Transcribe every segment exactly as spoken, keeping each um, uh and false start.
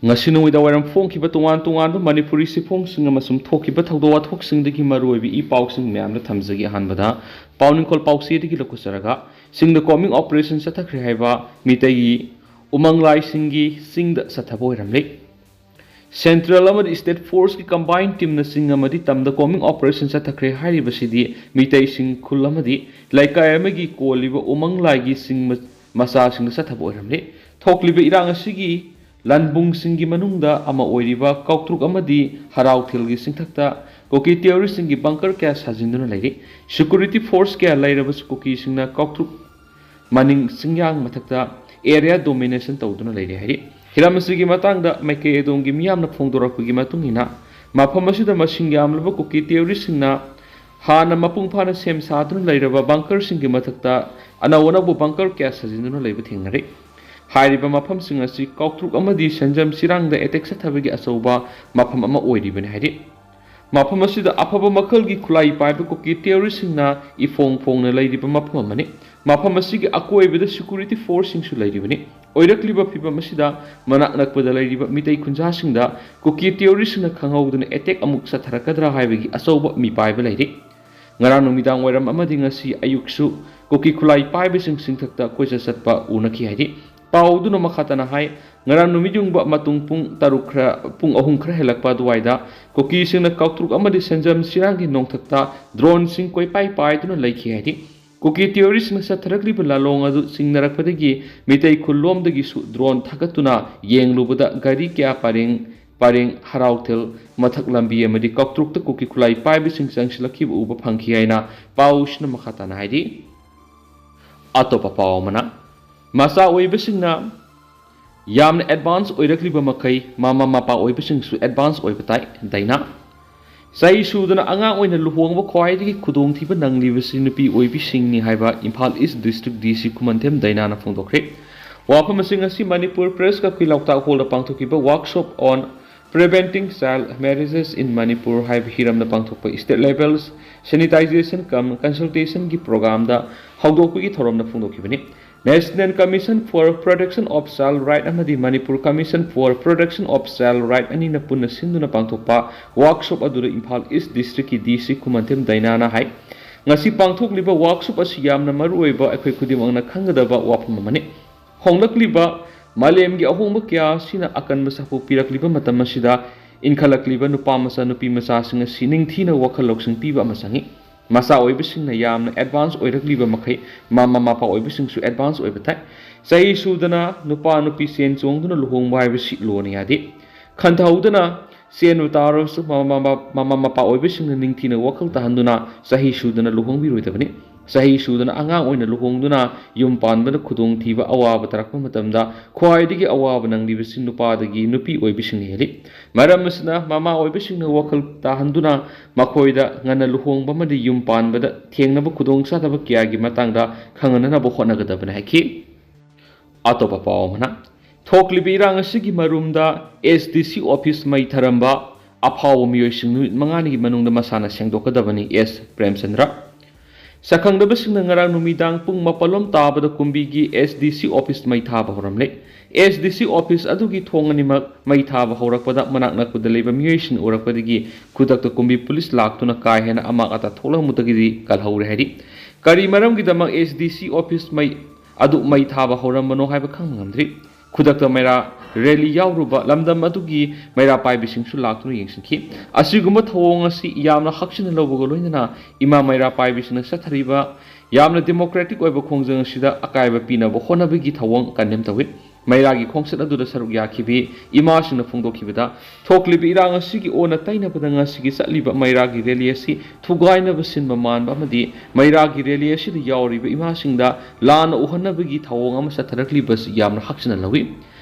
ꯉꯁꯤ ꯅꯨꯃꯤꯗꯥꯡ ꯋꯥꯏꯔꯝ ꯐꯣꯡꯈꯤꯕ ꯇꯣꯉꯥꯟ ꯇꯣꯉꯥꯟꯕ ꯃꯅꯤꯄꯨꯔꯤ ꯆꯦꯐꯣꯡꯁꯤꯡ ꯑꯃꯁꯨꯡ ꯊꯣꯛꯈꯤꯕ ꯊꯧꯗꯣꯛ ꯋꯥꯊꯣꯛꯁꯤꯡꯗꯒꯤ ꯃꯔꯨꯑꯣꯏꯕ ꯏ ꯄꯥꯎꯁꯤꯡ ꯃꯌꯥꯝꯗ ꯊꯝꯖꯒꯦ꯫ ꯑꯍꯥꯟꯕꯗ ꯄꯥꯎ ꯅꯤꯡꯈꯣꯜ ꯄꯥꯎꯆꯦꯗꯒꯤ ꯂꯧꯈꯠꯆꯔꯒ, ꯆꯤꯡꯗ ꯀꯣꯝꯕꯤꯡ ꯑꯣꯄꯔꯦꯁꯟ ꯆꯠꯊꯈ꯭ꯔꯦ ꯍꯥꯏꯕ ꯃꯤꯇꯩꯒꯤ ꯎꯃꯪ ꯂꯥꯏꯁꯤꯡꯒꯤ ꯆꯤꯡꯗ ꯆꯠꯊꯕ ꯑꯣꯏꯔꯝꯂꯤ꯫ ꯁꯦꯟꯇ꯭ꯔꯦꯜ ꯑꯃꯗꯤ ꯁ꯭ꯇꯦꯠ ꯐꯣꯔꯁꯀꯤ ꯀꯝꯕꯥꯏꯟ ꯇꯤꯝꯅ ꯆꯤꯡ ꯑꯃꯗꯤ ꯇꯝꯗ ꯀꯣꯝꯕꯤꯡ ꯑꯣꯄꯔꯦꯁꯟ ꯆꯠꯊꯈ꯭ꯔꯦ ꯍꯥꯏꯔꯤꯕꯁꯤꯗꯤ ꯃꯤꯇꯩꯁꯤꯡ ꯈꯨꯜ ꯑꯃꯗꯤ ꯂꯩꯀꯥꯏ ꯑꯃꯒꯤ ꯀꯣꯜꯂꯤꯕ ꯎꯃꯪ ꯂꯥꯏꯒꯤ ꯆꯤꯡ ꯃ-, ꯃꯆꯥꯁꯤꯡꯗ ꯆꯠꯊꯕ ꯑꯣꯏꯔꯝꯂꯤ꯫ ꯊꯣꯛꯂꯤꯕ ꯏꯔꯥꯡ ꯑꯁꯤꯒꯤ ꯂꯥꯟꯕꯨꯡꯁꯤꯡꯒꯤ ꯃꯅꯨꯡꯗ ꯑꯃ ꯑꯣꯏꯔꯤꯕ ꯀꯥꯎꯇ꯭ꯔꯨꯛ ꯑꯃꯗꯤ ꯍꯔꯥꯎꯊꯦꯜꯒꯤ ꯆꯤꯡꯊꯛꯇ ꯀꯨꯀꯤ ꯇꯦꯔꯣꯔꯤꯁꯁꯤꯡꯒꯤ ꯕꯪꯀꯔ ꯀꯌꯥ ꯁꯥꯖꯤꯟꯗꯨꯅ ꯂꯩꯔꯤ꯫ ꯁꯦꯀ꯭ꯌꯨꯔꯤꯇꯤ ꯐꯣꯔꯁ ꯀꯌꯥ ꯂꯩꯔꯕꯁꯨ ꯀꯨꯀꯤꯁꯤꯡꯅ ꯀꯥꯎꯇ꯭ꯔꯨꯛ ꯃꯅꯤꯡ ꯆꯤꯡꯌꯥꯡ ꯃꯊꯛꯇ ꯑꯦꯔꯤꯌꯥ ꯗꯣꯃꯤꯅꯦꯁꯟ ꯇꯧꯗꯨꯅ ꯂꯩꯔꯤ ꯍꯥꯏꯔꯤ꯫ ꯍꯤꯔꯝ ꯑꯁꯤꯒꯤ ꯃꯇꯥꯡꯗ ꯃꯥꯏꯀꯩ ꯑꯗꯣꯝꯒꯤ ꯃꯤꯌꯥꯝꯅ ꯐꯣꯡꯗꯣꯔꯛꯄꯒꯤ ꯃꯇꯨꯡ ꯏꯟꯅ, ꯃꯐꯝ ꯑꯁꯤꯗ ꯃꯁꯤꯡ ꯌꯥꯝꯂꯕ ꯀꯨꯀꯤ ꯇꯦꯔꯣꯔꯤꯁꯁꯤꯡꯅ ꯍꯥꯟꯅ ꯃꯄꯨꯡ ꯐꯥꯅ ꯁꯦꯝ ꯁꯥꯗꯨꯅ ꯂꯩꯔꯕ ꯕꯪꯀꯔꯁꯤꯡꯒꯤ ꯃꯊꯛꯇ ꯑꯅꯧ ꯑꯅꯧꯕ ꯕꯪꯀꯔ ꯀꯌꯥ ꯁꯥꯖꯤꯟꯗꯨꯅ ꯂꯩꯕ ꯊꯦꯡꯅꯔꯤ꯫ ꯍꯥꯏꯔꯤꯕ ꯃꯐꯝꯁꯤꯡ ꯑꯁꯤ ꯀꯥꯎꯇ꯭ꯔꯨꯛ ꯑꯃꯗꯤ ꯁꯦꯟꯖꯝ ꯆꯤꯔꯥꯡꯗ ꯑꯦꯇꯦꯛ ꯆꯠꯊꯕꯒꯤ ꯑꯆꯧꯕ ꯃꯐꯝ ꯑꯃ ꯑꯣꯏꯔꯤꯕꯅꯤ ꯍꯥꯏꯔꯤ꯫ ꯃꯐꯝ ꯑꯁꯤꯗ ꯑꯐꯕ ꯃꯈꯜꯒꯤ ꯈꯨꯠꯂꯥꯏ ꯄꯥꯏꯕ ꯀꯨꯀꯤ ꯇꯦꯔꯣꯔꯤꯁꯁꯤꯡꯅ ꯏꯐꯣꯡ ꯐꯣꯡꯅ ꯂꯩꯔꯤꯕ ꯃꯐꯝ ꯑꯃꯅꯤ꯫ ꯃꯐꯝ ꯑꯁꯤꯒꯤ ꯑꯀꯣꯏꯕꯗ ꯁꯦꯀ꯭ꯌꯨꯔꯤꯇꯤ ꯐꯣꯔꯁꯁꯤꯡꯁꯨ ꯂꯩꯔꯤꯕꯅꯤ꯫ ꯑꯣꯏꯔꯛꯂꯤꯕ ꯐꯤꯚꯝ ꯑꯁꯤꯗ ꯃꯅꯥꯛ ꯅꯛꯄꯗ ꯂꯩꯔꯤꯕ ꯃꯤꯇꯩ ꯈꯨꯟꯖꯥꯁꯤꯡꯗ ꯀꯨꯀꯤ ꯇꯦꯔꯣꯔꯤꯁꯁꯤꯡꯅ ꯈꯪꯍꯧꯗꯅ ꯑꯦꯇꯦꯛ ꯑꯃꯨꯛ ꯆꯠꯊꯔꯛꯀꯗ꯭ꯔꯥ ꯍꯥꯏꯕꯒꯤ ꯑꯆꯧꯕ ꯃꯤꯄꯥꯏꯕ ꯂꯩꯔꯤ꯫ ꯉꯔꯥꯡ ꯅꯨꯃꯤꯗꯥꯡ ꯋꯥꯏꯔꯝ ꯑꯃꯗꯤ ꯉꯁꯤ ꯑꯌꯨꯛꯁꯨ ꯀꯨꯀꯤ ꯈꯨꯠꯂꯥꯏ ꯄꯥꯏꯕꯁꯤꯡ ꯆꯤꯡꯊꯛꯇ ꯀꯣꯏꯆꯠ ꯆꯠꯄ ꯎꯅꯈꯤ ꯍꯥꯏꯔꯤ꯫ ꯄꯥꯎ ꯑꯗꯨꯅ ꯃꯈꯥ ꯇꯥꯅ ꯍꯥꯏ, ꯉꯔꯥꯡ ꯅꯨꯃꯤꯠ ꯌꯨꯡꯕ ꯃꯇꯨꯡ ꯄꯨꯡ ꯇꯔꯨꯛ ꯈꯔ, ꯄꯨꯡ ꯑꯍꯨꯝ ꯈꯔ ꯍꯦꯜꯂꯛꯄ ꯑꯗꯨꯋꯥꯏꯗ ꯀꯨꯀꯤꯁꯤꯡꯅ ꯀꯥꯎꯇ꯭ꯔꯨꯛ ꯑꯃꯗꯤ ꯁꯦꯟꯖꯝ ꯆꯤꯔꯥꯡꯒꯤ ꯅꯣꯡꯊꯛꯇ ꯗ꯭ꯔꯣꯟꯁꯤꯡ ꯀꯣꯏꯄꯥꯏ ꯄꯥꯏꯗꯨꯅ ꯂꯩꯈꯤ ꯍꯥꯏꯔꯤ꯫ ꯀꯨꯀꯤ ꯇꯦꯔꯣꯔꯤꯁꯅ ꯆꯠꯊꯔꯛꯂꯤꯕ ꯂꯥꯂꯣꯡ ꯑꯗꯨ ꯆꯤꯡꯅꯔꯛꯄꯗꯒꯤ ꯃꯤꯇꯩ ꯈꯨꯜꯂꯣꯝꯗꯒꯤꯁꯨ ꯗ꯭ꯔꯣꯟ ꯊꯥꯒꯠꯇꯨꯅ ꯌꯦꯡꯂꯨꯕꯗ ꯒꯥꯔꯤ ꯀꯌꯥ ꯄꯔꯦꯡ ꯄꯔꯦꯡ ꯍꯔꯥꯎꯊꯦꯜ ꯃꯊꯛ ꯂꯝꯕꯤ ꯑꯃꯗꯤ ꯀꯥꯎꯇ꯭ꯔꯨꯛꯇ ꯀꯨꯀꯤ ꯈꯨꯠꯂꯥꯏ ꯄꯥꯏꯕꯁꯤꯡ ꯆꯪꯁꯤꯜꯂꯛꯈꯤꯕ ꯎꯕ ꯐꯪꯈꯤ ꯍꯥꯏꯅ ꯄꯥꯎꯁꯤꯅ ꯃꯈꯥ ꯇꯥꯅ ꯍꯥꯏꯔꯤ꯫ ꯑꯇꯣꯞꯄ ꯄꯥꯎ ꯑꯃꯅ, ꯃꯆꯥ ꯑꯣꯏꯕꯁꯤꯡꯅ ꯌꯥꯝꯅ ꯑꯦꯗꯚꯥꯟꯁ ꯑꯣꯏꯔꯛꯂꯤꯕ ꯃꯈꯩ ꯃꯃꯥ ꯃꯄꯥ ꯑꯣꯏꯕꯁꯤꯡꯁꯨ ꯑꯦꯗꯚꯥꯟꯁ ꯑꯣꯏꯕ ꯇꯥꯏ꯫ ꯗꯥꯏꯅꯥ꯫ ꯆꯍꯤ ꯁꯨꯗꯅ ꯑꯉꯥꯡ ꯑꯣꯏꯅ ꯂꯨꯍꯣꯡꯕ ꯈ꯭ꯋꯥꯏꯗꯒꯤ ꯈꯨꯗꯣꯡꯊꯤꯕ ꯅꯪꯂꯤꯕꯁꯤ ꯅꯨꯄꯤ ꯑꯣꯏꯕꯤꯁꯤꯡꯅꯤ ꯍꯥꯏꯕ ꯏꯝꯐꯥꯜ ꯏꯁ ꯗꯤꯁꯇ꯭ꯔꯤꯛ ꯗꯤ ꯁꯤ ꯈꯨꯃꯟꯊꯦꯝ ꯗꯥꯏꯅꯥꯅ ꯐꯣꯡꯗꯣꯛꯈ꯭ꯔꯦ꯫ ꯋꯥꯐꯝꯁꯤꯡ ꯑꯁꯤ ꯃꯅꯤꯄꯨꯔ ꯄ꯭ꯔꯦꯁ ꯀꯛꯄꯤ ꯂꯧꯇꯥꯛ ꯍꯣꯜꯗ ꯄꯥꯡꯊꯣꯛꯈꯤꯕ Workshop on Preventing Child Marriages in Manipur ꯍꯥꯏꯕ ꯍꯤꯔꯝꯗ ꯄꯥꯡꯊꯣꯛꯄ state level sensitization cum consultationꯒꯤ programꯗ ꯍꯧꯗꯣꯛꯄꯒꯤ ꯊꯧꯔꯝꯗ ꯐꯣꯡꯗꯣꯛꯈꯤꯕꯅꯤ꯫ National Commission for Protection of Child Right ꯑꯃꯗꯤ Manipur Commission for Protection of Child Right ꯑꯅꯤꯅ ꯄꯨꯟꯅ ꯁꯤꯟꯗꯨꯅ ꯄꯥꯡꯊꯣꯛꯄ ꯋꯥꯔꯛꯁꯣꯞ ꯑꯗꯨꯗ ꯏꯝꯐꯥꯜ ꯏꯁ ꯗꯤꯁꯇ꯭ꯔꯤꯛꯀꯤ ꯗꯤ ꯁꯤ ꯈꯨꯃꯟꯊꯦꯝ ꯗꯥꯏꯅꯥꯅ ꯍꯥꯏ, ꯉꯁꯤ ꯄꯥꯡꯊꯣꯛꯂꯤꯕ ꯋꯥꯔꯛꯁꯣꯞ ꯑꯁꯤ ꯌꯥꯝꯅ ꯃꯔꯨꯑꯣꯏꯕ, ꯑꯩꯈꯣꯏ ꯈꯨꯗꯤꯡꯃꯛꯅ ꯈꯪꯒꯗꯕ ꯋꯥꯐꯝ ꯑꯃꯅꯤ꯫ ꯍꯣꯡꯂꯛꯂꯤꯕ ꯃꯥꯂꯦꯝꯒꯤ ꯑꯍꯣꯡꯕ ꯀꯌꯥ ꯑꯁꯤꯅ ꯑꯀꯟꯕ ꯁꯥꯐꯨ ꯄꯤꯔꯛꯂꯤꯕ ꯃꯇꯝ ꯑꯁꯤꯗ ꯏꯟꯈꯠꯂꯛꯂꯤꯕ ꯅꯨꯄꯥ ꯃꯆꯥ, ꯅꯨꯄꯤ ꯃꯆꯥꯁꯤꯡ ꯑꯁꯤ ꯅꯤꯡꯊꯤꯅ ꯋꯥꯈꯜ ꯂꯧꯁꯤꯡ ꯄꯤꯕ ꯑꯃ ꯆꯪꯏ꯫ ꯃꯆꯥ ꯑꯣꯏꯕꯁꯤꯡꯅ ꯌꯥꯝꯅ ꯑꯦꯗꯚꯥꯟꯁ ꯑꯣꯏꯔꯛꯂꯤꯕ ꯃꯈꯩ, ꯃꯃꯥ ꯃꯄꯥ ꯑꯣꯏꯕꯁꯤꯡꯁꯨ ꯑꯦꯗꯚꯥꯟꯁ ꯑꯣꯏꯕ ꯊꯥꯏ꯫ ꯆꯍꯤ ꯁꯨꯗꯅ ꯅꯨꯄꯥ ꯅꯨꯄꯤ ꯆꯦꯟ ꯆꯣꯡꯗꯨꯅ ꯂꯨꯍꯣꯡꯕ ꯍꯥꯏꯕꯁꯤ ꯂꯣꯅ ꯌꯥꯗꯦ꯫ ꯈꯟꯊꯍꯧꯗꯅ ꯆꯦꯟꯕ ꯇꯥꯔꯕꯁꯨ, ꯃꯃꯥ ꯃꯄꯥ, ꯃꯃꯥ ꯃꯄꯥ ꯑꯣꯏꯕꯁꯤꯡꯅ ꯅꯤꯡꯊꯤꯅ ꯋꯥꯈꯜ ꯇꯥꯍꯟꯗꯨꯅ ꯆꯍꯤ ꯁꯨꯗꯅ ꯂꯨꯍꯣꯡꯕꯤꯔꯣꯏꯗꯕꯅꯤ꯫ ꯆꯍꯤ ꯁꯨꯗꯅ ꯑꯉꯥꯡ ꯑꯣꯏꯅ ꯂꯨꯍꯣꯡꯗꯨꯅ ꯌꯨꯝ ꯄꯥꯟꯕꯗ ꯈꯨꯗꯣꯡꯊꯤꯕ, ꯑꯋꯥꯕ ꯇꯥꯔꯛꯄ ꯃꯇꯝꯗ ꯈ꯭ꯋꯥꯏꯗꯒꯤ ꯑꯋꯥꯕ ꯅꯪꯂꯤꯕꯁꯤ ꯅꯨꯄꯥꯗꯒꯤ ꯅꯨꯄꯤ ꯑꯣꯏꯕꯁꯤꯡꯅ ꯍꯦꯜꯂꯤ꯫ ꯃꯔꯝ ꯑꯁꯤꯅ ꯃꯃꯥ ꯑꯣꯏꯕꯁꯤꯡꯅ ꯋꯥꯈꯜ ꯇꯥꯍꯟꯗꯨꯅ ꯃꯈꯣꯏꯗ ꯉꯟꯅ ꯂꯨꯍꯣꯡꯕ ꯑꯃꯗꯤ ꯌꯨꯝ ꯄꯥꯟꯕꯗ ꯊꯦꯡꯅꯕ ꯈꯨꯗꯣꯡꯆꯥꯗꯕ ꯀꯌꯥꯒꯤ ꯃꯇꯥꯡꯗ ꯈꯪꯍꯟꯅꯅꯕ ꯍꯣꯠꯅꯒꯗꯕꯅꯤ ꯍꯥꯏꯈꯤ꯫ ꯑꯇꯣꯞꯄ ꯄꯥꯎ ꯑꯃꯅ, ꯊꯣꯛꯂꯤꯕ ꯏꯔꯥꯡ ꯑꯁꯤꯒꯤ ꯃꯔꯨꯝꯗ ꯑꯦꯁ ꯗꯤ ꯁꯤ ꯑꯣꯐꯤꯁ ꯃꯩ ꯊꯥꯔꯝꯕ ꯑꯐꯥꯎꯕ ꯃꯤꯑꯣꯏꯁꯤꯡ ꯅꯨꯃꯤꯠ ꯃꯉꯥꯅꯤꯒꯤ ꯃꯅꯨꯡꯗ ꯃꯁꯥꯅ ꯁꯦꯡꯗꯣꯛꯀꯗꯕꯅꯤ, ꯑꯦꯁ ꯄ꯭ꯔꯦꯝꯆꯟꯗ꯭ꯔ꯫ ꯁꯛꯈꯪꯗꯕꯁꯤꯡꯅ ꯉꯔꯥꯡ ꯅꯨꯃꯤꯗꯥꯡ ꯄꯨꯡ ꯃꯥꯄꯜꯂꯣꯝ ꯇꯥꯕꯗ ꯀꯨꯝꯕꯤꯒꯤ ꯑꯦꯁ ꯗꯤ ꯁꯤ ꯑꯣꯐꯤꯁ ꯃꯩ ꯊꯥꯕ ꯍꯧꯔꯝꯂꯦ꯫ ꯑꯦꯁ ꯗꯤ ꯁꯤ ꯑꯣꯐꯤꯁ ꯑꯗꯨꯒꯤ ꯊꯣꯡ ꯑꯅꯤꯃꯛ ꯃꯩ ꯊꯥꯕ ꯍꯧꯔꯛꯄꯗ ꯃꯅꯥꯛ ꯅꯛꯄꯗ ꯂꯩꯕ ꯃꯤꯑꯣꯏꯁꯤꯡꯅ ꯎꯔꯛꯄꯗꯒꯤ ꯈꯨꯗꯛꯇ ꯀꯨꯝꯕꯤ ꯄꯨꯂꯤꯁ ꯂꯥꯛꯇꯨꯅ ꯀꯥ ꯍꯦꯟꯅ ꯑꯃꯥꯡ ꯑꯇꯥ ꯊꯣꯛꯂꯝꯕꯗꯒꯤꯗꯤ ꯀꯜꯍꯧꯔꯦ ꯍꯥꯏꯔꯤ꯫ ꯀꯔꯤ ꯃꯔꯝꯒꯤꯗꯃꯛ ꯑꯦꯁ ꯗꯤ ꯁꯤ ꯑꯣꯐꯤꯁ ꯃꯩ ꯑꯗꯨ ꯃꯩ ꯊꯥꯕ ꯍꯧꯔꯝꯕꯅꯣ ꯍꯥꯏꯕ ꯈꯪꯕ ꯉꯝꯗ꯭ꯔꯤ꯫ ꯈꯨꯗꯛꯇ ꯃꯩꯔꯥ ꯔꯦꯂꯤ ꯌꯥꯎꯔꯨꯕ ꯂꯝꯗꯝ ꯑꯗꯨꯒꯤ ꯃꯩꯔꯥ ꯄꯥꯏꯕꯤꯁꯤꯡꯁꯨ ꯂꯥꯛꯇꯨꯅ ꯌꯦꯡꯁꯤꯟꯈꯤ꯫ ꯑꯁꯤꯒꯨꯝꯕ ꯊꯧꯑꯣꯡ ꯑꯁꯤ ꯌꯥꯝꯅ ꯍꯛꯆꯤꯟꯅ ꯂꯧꯕꯒ ꯂꯣꯏꯅꯅ ꯏꯃꯥ ꯃꯩꯔꯥ ꯄꯥꯏꯕꯤꯁꯤꯡꯅ ꯆꯠꯊꯔꯤꯕ ꯌꯥꯝꯅ ꯗꯦꯃꯣꯀ꯭ꯔꯦꯇꯤꯛ ꯑꯣꯏꯕ ꯈꯣꯡꯖꯪ ꯑꯁꯤꯗ ꯑꯀꯥꯏꯕ ꯄꯤꯅꯕ ꯍꯣꯠꯅꯕꯒꯤ ꯊꯧꯑꯣꯡ ꯀꯟꯗꯦꯝ ꯇꯧꯏ꯫ ꯃꯩꯔꯥꯒꯤ ꯈꯣꯡꯆꯠ ꯑꯗꯨꯗ ꯁꯔꯨꯛ ꯌꯥꯈꯤꯕꯤ ꯏꯃꯥꯁꯤꯡꯅ ꯐꯣꯡꯗꯣꯛꯈꯤꯕꯗ, ꯊꯣꯛꯂꯤꯕ ꯏꯔꯥꯡ ꯑꯁꯤꯒꯤ ꯑꯣꯟꯅ ꯇꯩꯅꯕꯗ ꯉꯁꯤꯒꯤ ꯆꯠꯂꯤꯕ ꯃꯩꯔꯥꯒꯤ ꯔꯦꯂꯤ ꯑꯁꯤ ꯊꯨꯒꯥꯏꯅꯕ ꯁꯤꯟꯕ ꯃꯥꯟꯕ ꯑꯃꯗꯤ ꯃꯩꯔꯥꯒꯤ ꯔꯦꯂꯤ ꯑꯁꯤꯗ ꯌꯥꯎꯔꯤꯕ ꯏꯃꯥꯁꯤꯡꯗ ꯂꯥꯟꯅ ꯎꯍꯟꯅꯕꯒꯤ ꯊꯧꯑꯣꯡ ꯑꯃ ꯆꯠꯊꯔꯛꯂꯤꯕ ꯑꯁꯤ ꯌꯥꯝꯅ ꯍꯛꯆꯤꯟꯅ ꯂꯧꯏ꯫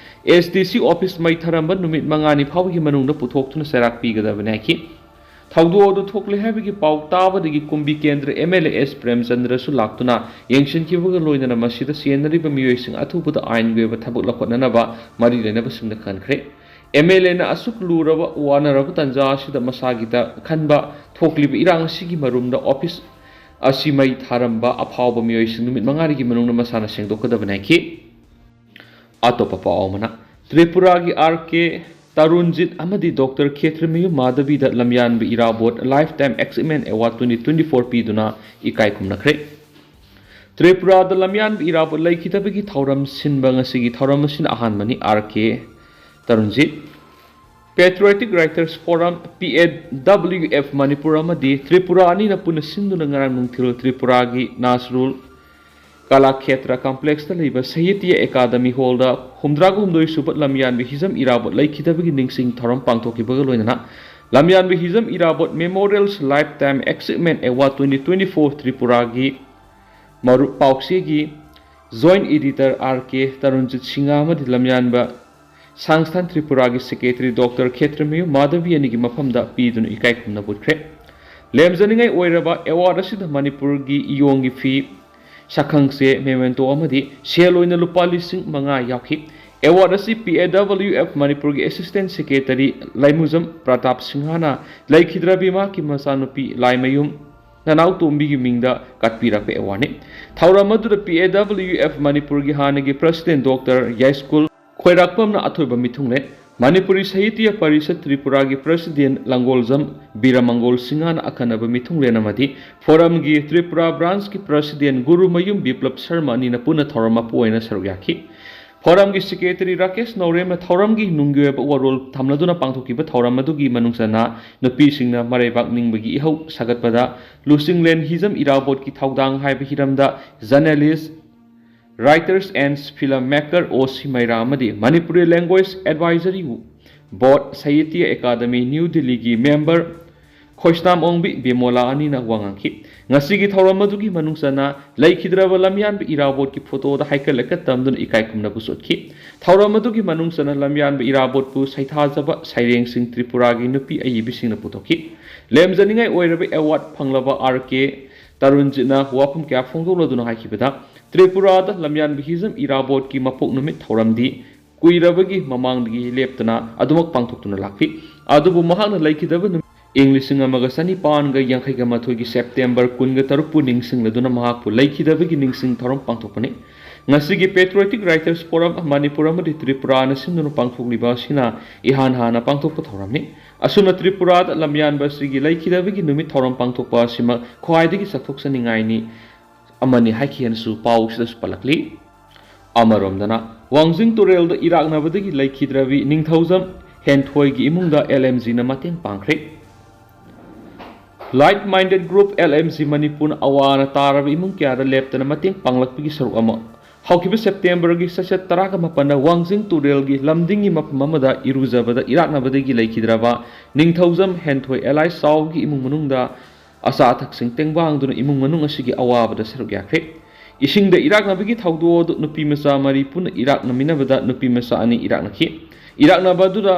ꯑꯦꯁ ꯗꯤ ꯁꯤ ꯑꯣꯐꯤꯁ ꯃꯩ ꯊꯥꯔꯝꯕ ꯅꯨꯃꯤꯠ ꯃꯉꯥꯅꯤ ꯐꯥꯎꯕꯒꯤ ꯃꯅꯨꯡꯗ ꯄꯨꯊꯣꯛꯇꯨꯅ ꯆꯩꯔꯥꯛ ꯄꯤꯒꯗꯕꯅꯤ ꯍꯥꯏꯈꯤ꯫ ꯊꯧꯗꯣꯛ ꯑꯗꯨ ꯊꯣꯛꯂꯦ ꯍꯥꯏꯕꯒꯤ ꯄꯥꯎ ꯇꯥꯕꯗꯒꯤ ꯀꯨꯝꯕꯤ ꯀꯦꯟꯗ꯭ꯔ ꯑꯦꯝ ꯑꯦꯜ ꯑꯦ ꯑꯦꯁ ꯄ꯭ꯔꯦꯝꯆꯟꯗ꯭ꯔꯁꯨ ꯂꯥꯛꯇꯨꯅ ꯌꯦꯡꯁꯤꯟꯈꯤꯕꯒ ꯂꯣꯏꯅꯅ ꯃꯁꯤꯗ ꯆꯦꯟꯅꯔꯤꯕ ꯃꯤꯑꯣꯏꯁꯤꯡ ꯑꯊꯨꯕꯗ ꯑꯥꯏꯟꯒꯤ ꯑꯣꯏꯕ ꯊꯕꯛ ꯂꯧꯈꯠꯅꯅꯕ ꯃꯔꯤ ꯂꯩꯅꯕꯁꯤꯡꯗ ꯈꯟꯈ꯭ꯔꯦ꯫ ꯑꯦꯝ ꯑꯦꯜ ꯑꯦꯅ ꯑꯁꯨꯛ ꯂꯨꯔꯕ ꯋꯥꯅꯔꯕ ꯇꯥꯟꯖꯥ ꯑꯁꯤꯗ ꯃꯁꯥꯒꯤꯗ ꯈꯟꯕ ꯊꯣꯛꯂꯤꯕ ꯏꯔꯥꯡ ꯑꯁꯤꯒꯤ ꯃꯔꯨꯝꯗ ꯑꯣꯐꯤꯁ ꯑꯁꯤ ꯃꯩ ꯊꯥꯔꯝꯕ ꯑꯐꯥꯎꯕ ꯃꯤꯑꯣꯏꯁꯤꯡ ꯅꯨꯃꯤꯠ ꯃꯉꯥꯅꯤꯒꯤ ꯃꯅꯨꯡꯗ ꯃꯁꯥꯅ ꯁꯦꯡꯗꯣꯛꯀꯗꯕꯅꯤ ꯍꯥꯏꯈꯤ꯫ ꯑꯇꯣꯞꯄ ꯄꯥꯎ ꯑꯃꯅ, ꯇ꯭ꯔꯤꯄꯨꯔꯥꯒꯤ ꯑꯥꯔ ꯀꯦ ꯇꯔꯨꯟꯖꯤꯠ ꯑꯃꯗꯤ ꯗꯣꯛꯇꯔ ꯈꯦꯇ꯭ꯔꯤꯃꯌꯨꯝ ꯃꯥꯙꯕꯤꯗ ꯂꯝꯌꯥꯟꯕ ꯏꯔꯥꯕꯣꯠ Lifetime Achievement Award twenty twenty-four ꯄꯤꯗꯨꯅ ꯏꯀꯥꯏ ꯈꯨꯝꯅꯈ꯭ꯔꯦ꯫ ꯇ꯭ꯔꯤꯄꯨꯔꯥꯗ ꯂꯝꯌꯥꯟꯕ ꯏꯔꯥꯕꯣꯠ ꯂꯩꯈꯤꯗꯕꯒꯤ ꯊꯧꯔꯝ ꯁꯤꯟꯕ ꯉꯁꯤꯒꯤ ꯊꯧꯔꯝ ꯑꯁꯤꯅ ꯑꯍꯥꯟꯕꯅꯤ꯫ R K Tarunjit, Patriotic Writers Forum, P A W F Manipur ꯑꯃꯗꯤ ꯇ꯭ꯔꯤꯄꯨꯔꯥ ꯑꯅꯤꯅ ꯄꯨꯟꯅ ꯁꯤꯟꯗꯨꯅ ꯉꯔꯥꯡ ꯅꯨꯡꯊꯤꯜ ꯇ꯭ꯔꯤꯄꯨꯔꯥꯒꯤ ꯅꯥꯁꯔꯨꯜ ꯀꯂꯥꯈꯦꯇ꯭ꯔ ꯀꯝꯄ꯭ꯂꯦꯛꯁꯇ ꯂꯩꯕ ꯁꯥꯍꯤꯇ꯭ꯌ ꯑꯦꯀꯥꯗꯃꯤ ꯍꯣꯜꯗ ꯍꯨꯝꯗ꯭ꯔꯥꯒ ꯍꯨꯝꯗꯣꯏ ꯁꯨꯕ ꯂꯝꯌꯥꯟꯕ ꯍꯤꯖꯝ ꯏꯔꯥꯕꯣꯠ ꯂꯩꯈꯤꯗꯕꯒꯤ ꯅꯤꯡꯁꯤꯡ ꯊꯧꯔꯝ ꯄꯥꯡꯊꯣꯛꯈꯤꯕꯒ ꯂꯣꯏꯅꯅ ꯂꯝꯌꯥꯟꯕ Hijam Irabot Memorials Lifetime Achievement Award twenty twenty-four ꯇ꯭ꯔꯤꯄꯨꯔꯥꯒꯤ ꯃꯔꯨꯞ ꯄꯥꯎꯆꯦꯒꯤ Joint Editor R K ꯇꯔꯨꯟꯖꯤꯠ Singh ꯑꯃꯗꯤ ꯂꯝꯌꯥꯟꯕ ꯁꯪꯁꯊꯥꯟ ꯇ꯭ꯔꯤꯄꯨꯔꯥꯒꯤ ꯁꯦꯀ꯭ꯔꯦꯇꯔꯤ ꯗꯣꯛꯇꯔ ꯈꯦꯇ꯭ꯔꯤꯃꯌꯨꯝ ꯃꯥꯙꯕꯤ ꯑꯅꯤꯒꯤ ꯃꯐꯝꯗ ꯄꯤꯗꯨꯅ ꯏꯀꯥꯏ ꯈꯨꯝꯅꯕ ꯎꯠꯈ꯭ꯔꯦ꯫ ꯂꯦꯝꯖꯅꯤꯡꯉꯥꯏ ꯑꯣꯏꯔꯕ ꯑꯦꯋꯥꯔꯗ ꯑꯁꯤꯗ ꯃꯅꯤꯄꯨꯔꯒꯤ ꯏꯌꯣꯡꯒꯤ ꯐꯤ, ꯁꯛꯈꯪꯆꯦ, ꯃꯦꯃꯦꯟꯇꯣ ꯑꯃꯗꯤ ꯁꯦꯜ ꯑꯣꯏꯅ ꯂꯨꯄꯥ ꯂꯤꯁꯤꯡ ꯃꯉꯥ ꯌꯥꯎꯈꯤ꯫ ꯑꯦꯋꯥꯔꯗ ꯑꯁꯤ P A W F ꯃꯅꯤꯄꯨꯔꯒꯤ ꯑꯦꯁꯤꯁꯇꯦꯟ ꯁꯦꯀ꯭ꯔꯦꯇꯔꯤ ꯂꯥꯏꯃꯨꯖꯝ ꯄ꯭ꯔꯇꯥꯞ ꯁꯤꯡꯍꯅ ꯂꯩꯈꯤꯗ꯭ꯔꯕꯤ ꯃꯍꯥꯛꯀꯤ ꯃꯆꯥꯅꯨꯄꯤ ꯂꯥꯏꯃꯌꯨꯝ ꯅꯅꯥꯎꯇꯣꯝꯕꯤꯒꯤ ꯃꯤꯡꯗ ꯀꯠꯄꯤꯔꯛꯄ ꯑꯦꯋꯥꯔꯗꯅꯤ꯫ ꯊꯧꯔꯝ ꯑꯗꯨꯗ P A W F ꯃꯅꯤꯄꯨꯔꯒꯤ ꯍꯥꯟꯅꯒꯤ ꯄ꯭ꯔꯁꯤꯗꯦꯟ ꯗꯣꯛꯇꯔ ꯌꯥꯏꯁ꯭ꯀꯨꯜ ꯈꯣꯏꯔꯥꯛꯄꯝꯅ ꯑꯊꯣꯏꯕ ꯃꯤꯊꯨꯡꯂꯦꯟ, ꯃꯅꯤꯄꯨꯔꯤ ꯁꯥꯍꯤꯇ꯭ꯌ ꯄꯔꯤꯁꯠ ꯇ꯭ꯔꯤꯄꯨꯔꯥꯒꯤ ꯄ꯭ꯔꯁꯤꯗꯦꯟ ꯂꯪꯒꯣꯜꯖꯝ ꯕꯤꯔꯃꯪꯒꯣꯜ ꯁꯤꯡꯍꯅ ꯑꯈꯟꯅꯕ ꯃꯤꯊꯨꯡꯂꯦꯟ ꯑꯃꯗꯤ ꯐꯣꯔꯝꯒꯤ ꯇ꯭ꯔꯤꯄꯨꯔꯥ ꯕ꯭ꯔꯥꯟꯁꯀꯤ ꯄ꯭ꯔꯁꯤꯗꯦꯟ ꯒꯨꯔꯨꯃꯌꯨꯝ ꯕꯤꯄ꯭ꯂꯕ ꯁꯔꯃ ꯑꯅꯤꯅ ꯄꯨꯟꯅ ꯊꯧꯔꯝ ꯃꯄꯨ ꯑꯣꯏꯅ ꯁꯔꯨꯛ ꯌꯥꯈꯤ꯫ ꯐꯣꯔꯝꯒꯤ ꯁꯦꯀ꯭ꯔꯦꯇꯔꯤ ꯔꯥꯀꯦꯁ ꯅꯧꯔꯦꯝꯅ ꯊꯧꯔꯝꯒꯤ ꯅꯨꯡꯒꯤ ꯑꯣꯏꯕ ꯋꯥꯔꯣꯜ ꯊꯝꯂꯗꯨꯅ ꯄꯥꯡꯊꯣꯛꯈꯤꯕ ꯊꯧꯔꯝ ꯑꯗꯨꯒꯤ ꯃꯅꯨꯡ ꯆꯟꯅ ꯅꯨꯄꯤꯁꯤꯡꯅ ꯃꯔꯩꯕꯥꯛ ꯅꯤꯡꯕꯒꯤ ꯏꯍꯧ ꯁꯥꯒꯠꯄꯗ ꯂꯨꯆꯤꯡꯂꯦꯟ ꯍꯤꯖꯝ ꯏꯔꯥꯕꯣꯠꯀꯤ ꯊꯧꯗꯥꯡ ꯍꯥꯏꯕ ꯍꯤꯔꯝꯗ journalist, writers and film maker ꯑꯣ ꯁꯤ ꯃꯩꯔꯥ ꯑꯃꯗꯤ Manipuri Language Advisory Board Sahitya Akademi new ꯗꯤꯜꯂꯤꯒꯤ ꯃꯦꯝꯕꯔ ꯈꯣꯏꯁꯅꯥꯝ ꯑꯣꯡꯕꯤ ꯕꯤꯃꯣꯂꯥ ꯑꯅꯤꯅ ꯋꯥ ꯉꯥꯡꯈꯤ꯫ ꯉꯁꯤꯒꯤ ꯊꯧꯔꯝ ꯑꯗꯨꯒꯤ ꯃꯅꯨꯡ ꯆꯟꯅ ꯂꯩꯈꯤꯗ꯭ꯔꯕ ꯂꯝꯌꯥꯟꯕ ꯏꯔꯥꯕꯣꯠꯀꯤ ꯐꯣꯇꯣꯗ ꯍꯩꯀꯠ ꯂꯩꯀꯠ ꯇꯝꯗꯨꯅ ꯏꯀꯥꯏ ꯈꯨꯝꯅꯕꯁꯨ ꯎꯠꯈꯤ꯫ ꯊꯧꯔꯝ ꯑꯗꯨꯒꯤ ꯃꯅꯨꯡ ꯆꯟꯅ ꯂꯝꯌꯥꯟꯕ ꯏꯔꯥꯕꯣꯠꯄꯨ ꯁꯩꯊꯥꯖꯕ ꯁꯩꯔꯦꯡꯁꯤꯡ ꯇ꯭ꯔꯤꯄꯨꯔꯥꯒꯤ ꯅꯨꯄꯤ ꯑꯏꯕꯤꯁꯤꯡꯅ ꯄꯨꯊꯣꯛꯈꯤ꯫ ꯂꯦꯝꯖꯅꯤꯡꯉꯥꯏ ꯑꯣꯏꯔꯕ ꯑꯦꯋꯥꯔꯗ ꯐꯪꯂꯕ ꯑꯥꯔ ꯀꯦ ꯇꯔꯨꯟꯖꯤꯠꯅ ꯋꯥꯐꯝ ꯀꯌꯥ ꯐꯣꯡꯗꯣꯛꯂꯗꯨꯅ ꯍꯥꯏꯈꯤꯕꯗ, ꯇ꯭ꯔꯤꯄꯨꯔꯥꯗ ꯂꯝꯌꯥꯟꯕ ꯍꯤꯖꯝ ꯏꯔꯥꯕꯣꯠꯀꯤ ꯃꯄꯣꯛ ꯅꯨꯃꯤꯠ ꯊꯧꯔꯝꯗꯤ ꯀꯨꯏꯔꯕꯒꯤ ꯃꯃꯥꯡꯗꯒꯤ ꯂꯦꯞꯇꯅ ꯑꯗꯨꯃꯛ ꯄꯥꯡꯊꯣꯛꯇꯨꯅ ꯂꯥꯛꯂꯤ꯫ ꯑꯗꯨꯕꯨ ꯃꯍꯥꯛꯅ ꯂꯩꯈꯤꯗꯕ ꯅꯨꯃꯤꯠ ꯏꯪ ꯂꯤꯁꯤꯡ ꯑꯃꯒ ꯆꯅꯤꯄꯥꯟꯒ ꯌꯥꯡꯈꯩꯒ ꯃꯥꯊꯣꯏꯒꯤ ꯁꯦꯞꯇꯦꯝꯕꯔ ꯀꯨꯟꯒ ꯇꯔꯨꯛꯄꯨ ꯅꯤꯡꯁꯤꯡꯂꯗꯨꯅ ꯃꯍꯥꯛꯄꯨ ꯂꯩꯈꯤꯗꯕꯒꯤ ꯅꯤꯡꯁꯤꯡ ꯊꯧꯔꯝ ꯄꯥꯡꯊꯣꯛꯄꯅꯤ꯫ ꯉꯁꯤꯒꯤ Patriotic Writers Forum ꯃꯅꯤꯄꯨꯔ ꯑꯃꯗꯤ ꯇ꯭ꯔꯤꯄꯨꯔꯥꯅ ꯁꯤꯟꯗꯨꯅ ꯄꯥꯡꯊꯣꯛꯂꯤꯕ ꯑꯁꯤꯅ ꯏꯍꯥꯟ ꯍꯥꯟꯅ ꯄꯥꯡꯊꯣꯛꯄ ꯊꯧꯔꯝꯅꯤ꯫ ꯑꯁꯨꯝꯅ ꯇ꯭ꯔꯤꯄꯨꯔꯥꯗ ꯂꯝꯌꯥꯟꯕ ꯑꯁꯤꯒꯤ ꯂꯩꯈꯤꯗꯕꯒꯤ ꯅꯨꯃꯤꯠ ꯊꯧꯔꯝ ꯄꯥꯡꯊꯣꯛꯄ ꯑꯁꯤꯃꯛ ꯈ꯭ꯋꯥꯏꯗꯒꯤ ꯆꯥꯎꯊꯣꯛꯆꯅꯤꯡꯉꯥꯏꯅꯤ ꯑꯃꯅꯤ ꯍꯥꯏꯈꯤ ꯍꯥꯏꯅꯁꯨ ꯄꯥꯎꯁꯤꯗꯁꯨ ꯄꯜꯂꯛꯂꯤ꯫ ꯑꯃꯔꯣꯝꯗꯅ, ꯋꯥꯡꯖꯤꯡ ꯇꯨꯔꯦꯜꯗ ꯏꯔꯥꯛꯅꯕꯗꯒꯤ ꯂꯩꯈꯤꯗ꯭ꯔꯕꯤ ꯅꯤꯡꯊꯧꯖꯝ ꯍꯦꯟꯊꯣꯏꯒꯤ ꯏꯃꯨꯡꯗ L M Gꯅ ꯃꯇꯦꯡ ꯄꯥꯡꯈ꯭ꯔꯦ꯫ Like Minded Group L M G ꯃꯅꯤꯄꯨꯔꯅ ꯑꯋꯥ ꯑꯅꯥ ꯇꯥꯔꯕ ꯏꯃꯨꯡ ꯀꯌꯥꯗ ꯂꯦꯞꯇꯅ ꯃꯇꯦꯡ ꯄꯥꯡꯂꯛꯄꯒꯤ ꯁꯔꯨꯛ ꯑꯃ ꯍꯧꯈꯤꯕ ꯁꯦꯞꯇꯦꯝꯕꯔꯒꯤ ꯆꯩꯆꯠ ꯇꯔꯥꯒ ꯃꯥꯄꯟꯗ ꯋꯥꯡꯖꯤꯡ ꯇꯨꯔꯦꯜꯒꯤ ꯂꯝꯗꯤꯡꯒꯤ ꯃꯐꯝ ꯑꯃꯗ ꯏꯔꯨꯖꯕꯗ ꯏꯔꯥꯛꯅꯕꯗꯒꯤ ꯂꯩꯈꯤꯗ꯭ꯔꯕ ꯅꯤꯡꯊꯧꯖꯝ ꯍꯦꯟꯊꯣꯏ ꯑꯦꯂꯥꯏ ꯆꯥꯎꯒꯤ ꯏꯃꯨꯡ ꯃꯅꯨꯡꯗ ꯑꯆꯥ ꯑꯊꯛꯁꯤꯡ ꯇꯦꯡꯕꯥꯡꯗꯨꯅ ꯏꯃꯨꯡ ꯃꯅꯨꯡ ꯑꯁꯤꯒꯤ ꯑꯋꯥꯕꯗ ꯁꯔꯨꯛ ꯌꯥꯈ꯭ꯔꯦ꯫ ꯏꯁꯤꯡꯗ ꯏꯔꯥꯛꯅꯕꯒꯤ ꯊꯧꯗꯣꯛ ꯑꯗꯨ ꯅꯨꯄꯤ ꯃꯆꯥ ꯃꯔꯤ ꯄꯨꯟꯅ ꯏꯔꯥꯛꯅꯃꯤꯟꯅꯕꯗ ꯅꯨꯄꯤ ꯃꯆꯥ ꯑꯅꯤ ꯏꯔꯥꯛꯅꯈꯤ꯫ ꯏꯔꯥꯛꯅꯕ ꯑꯗꯨꯗ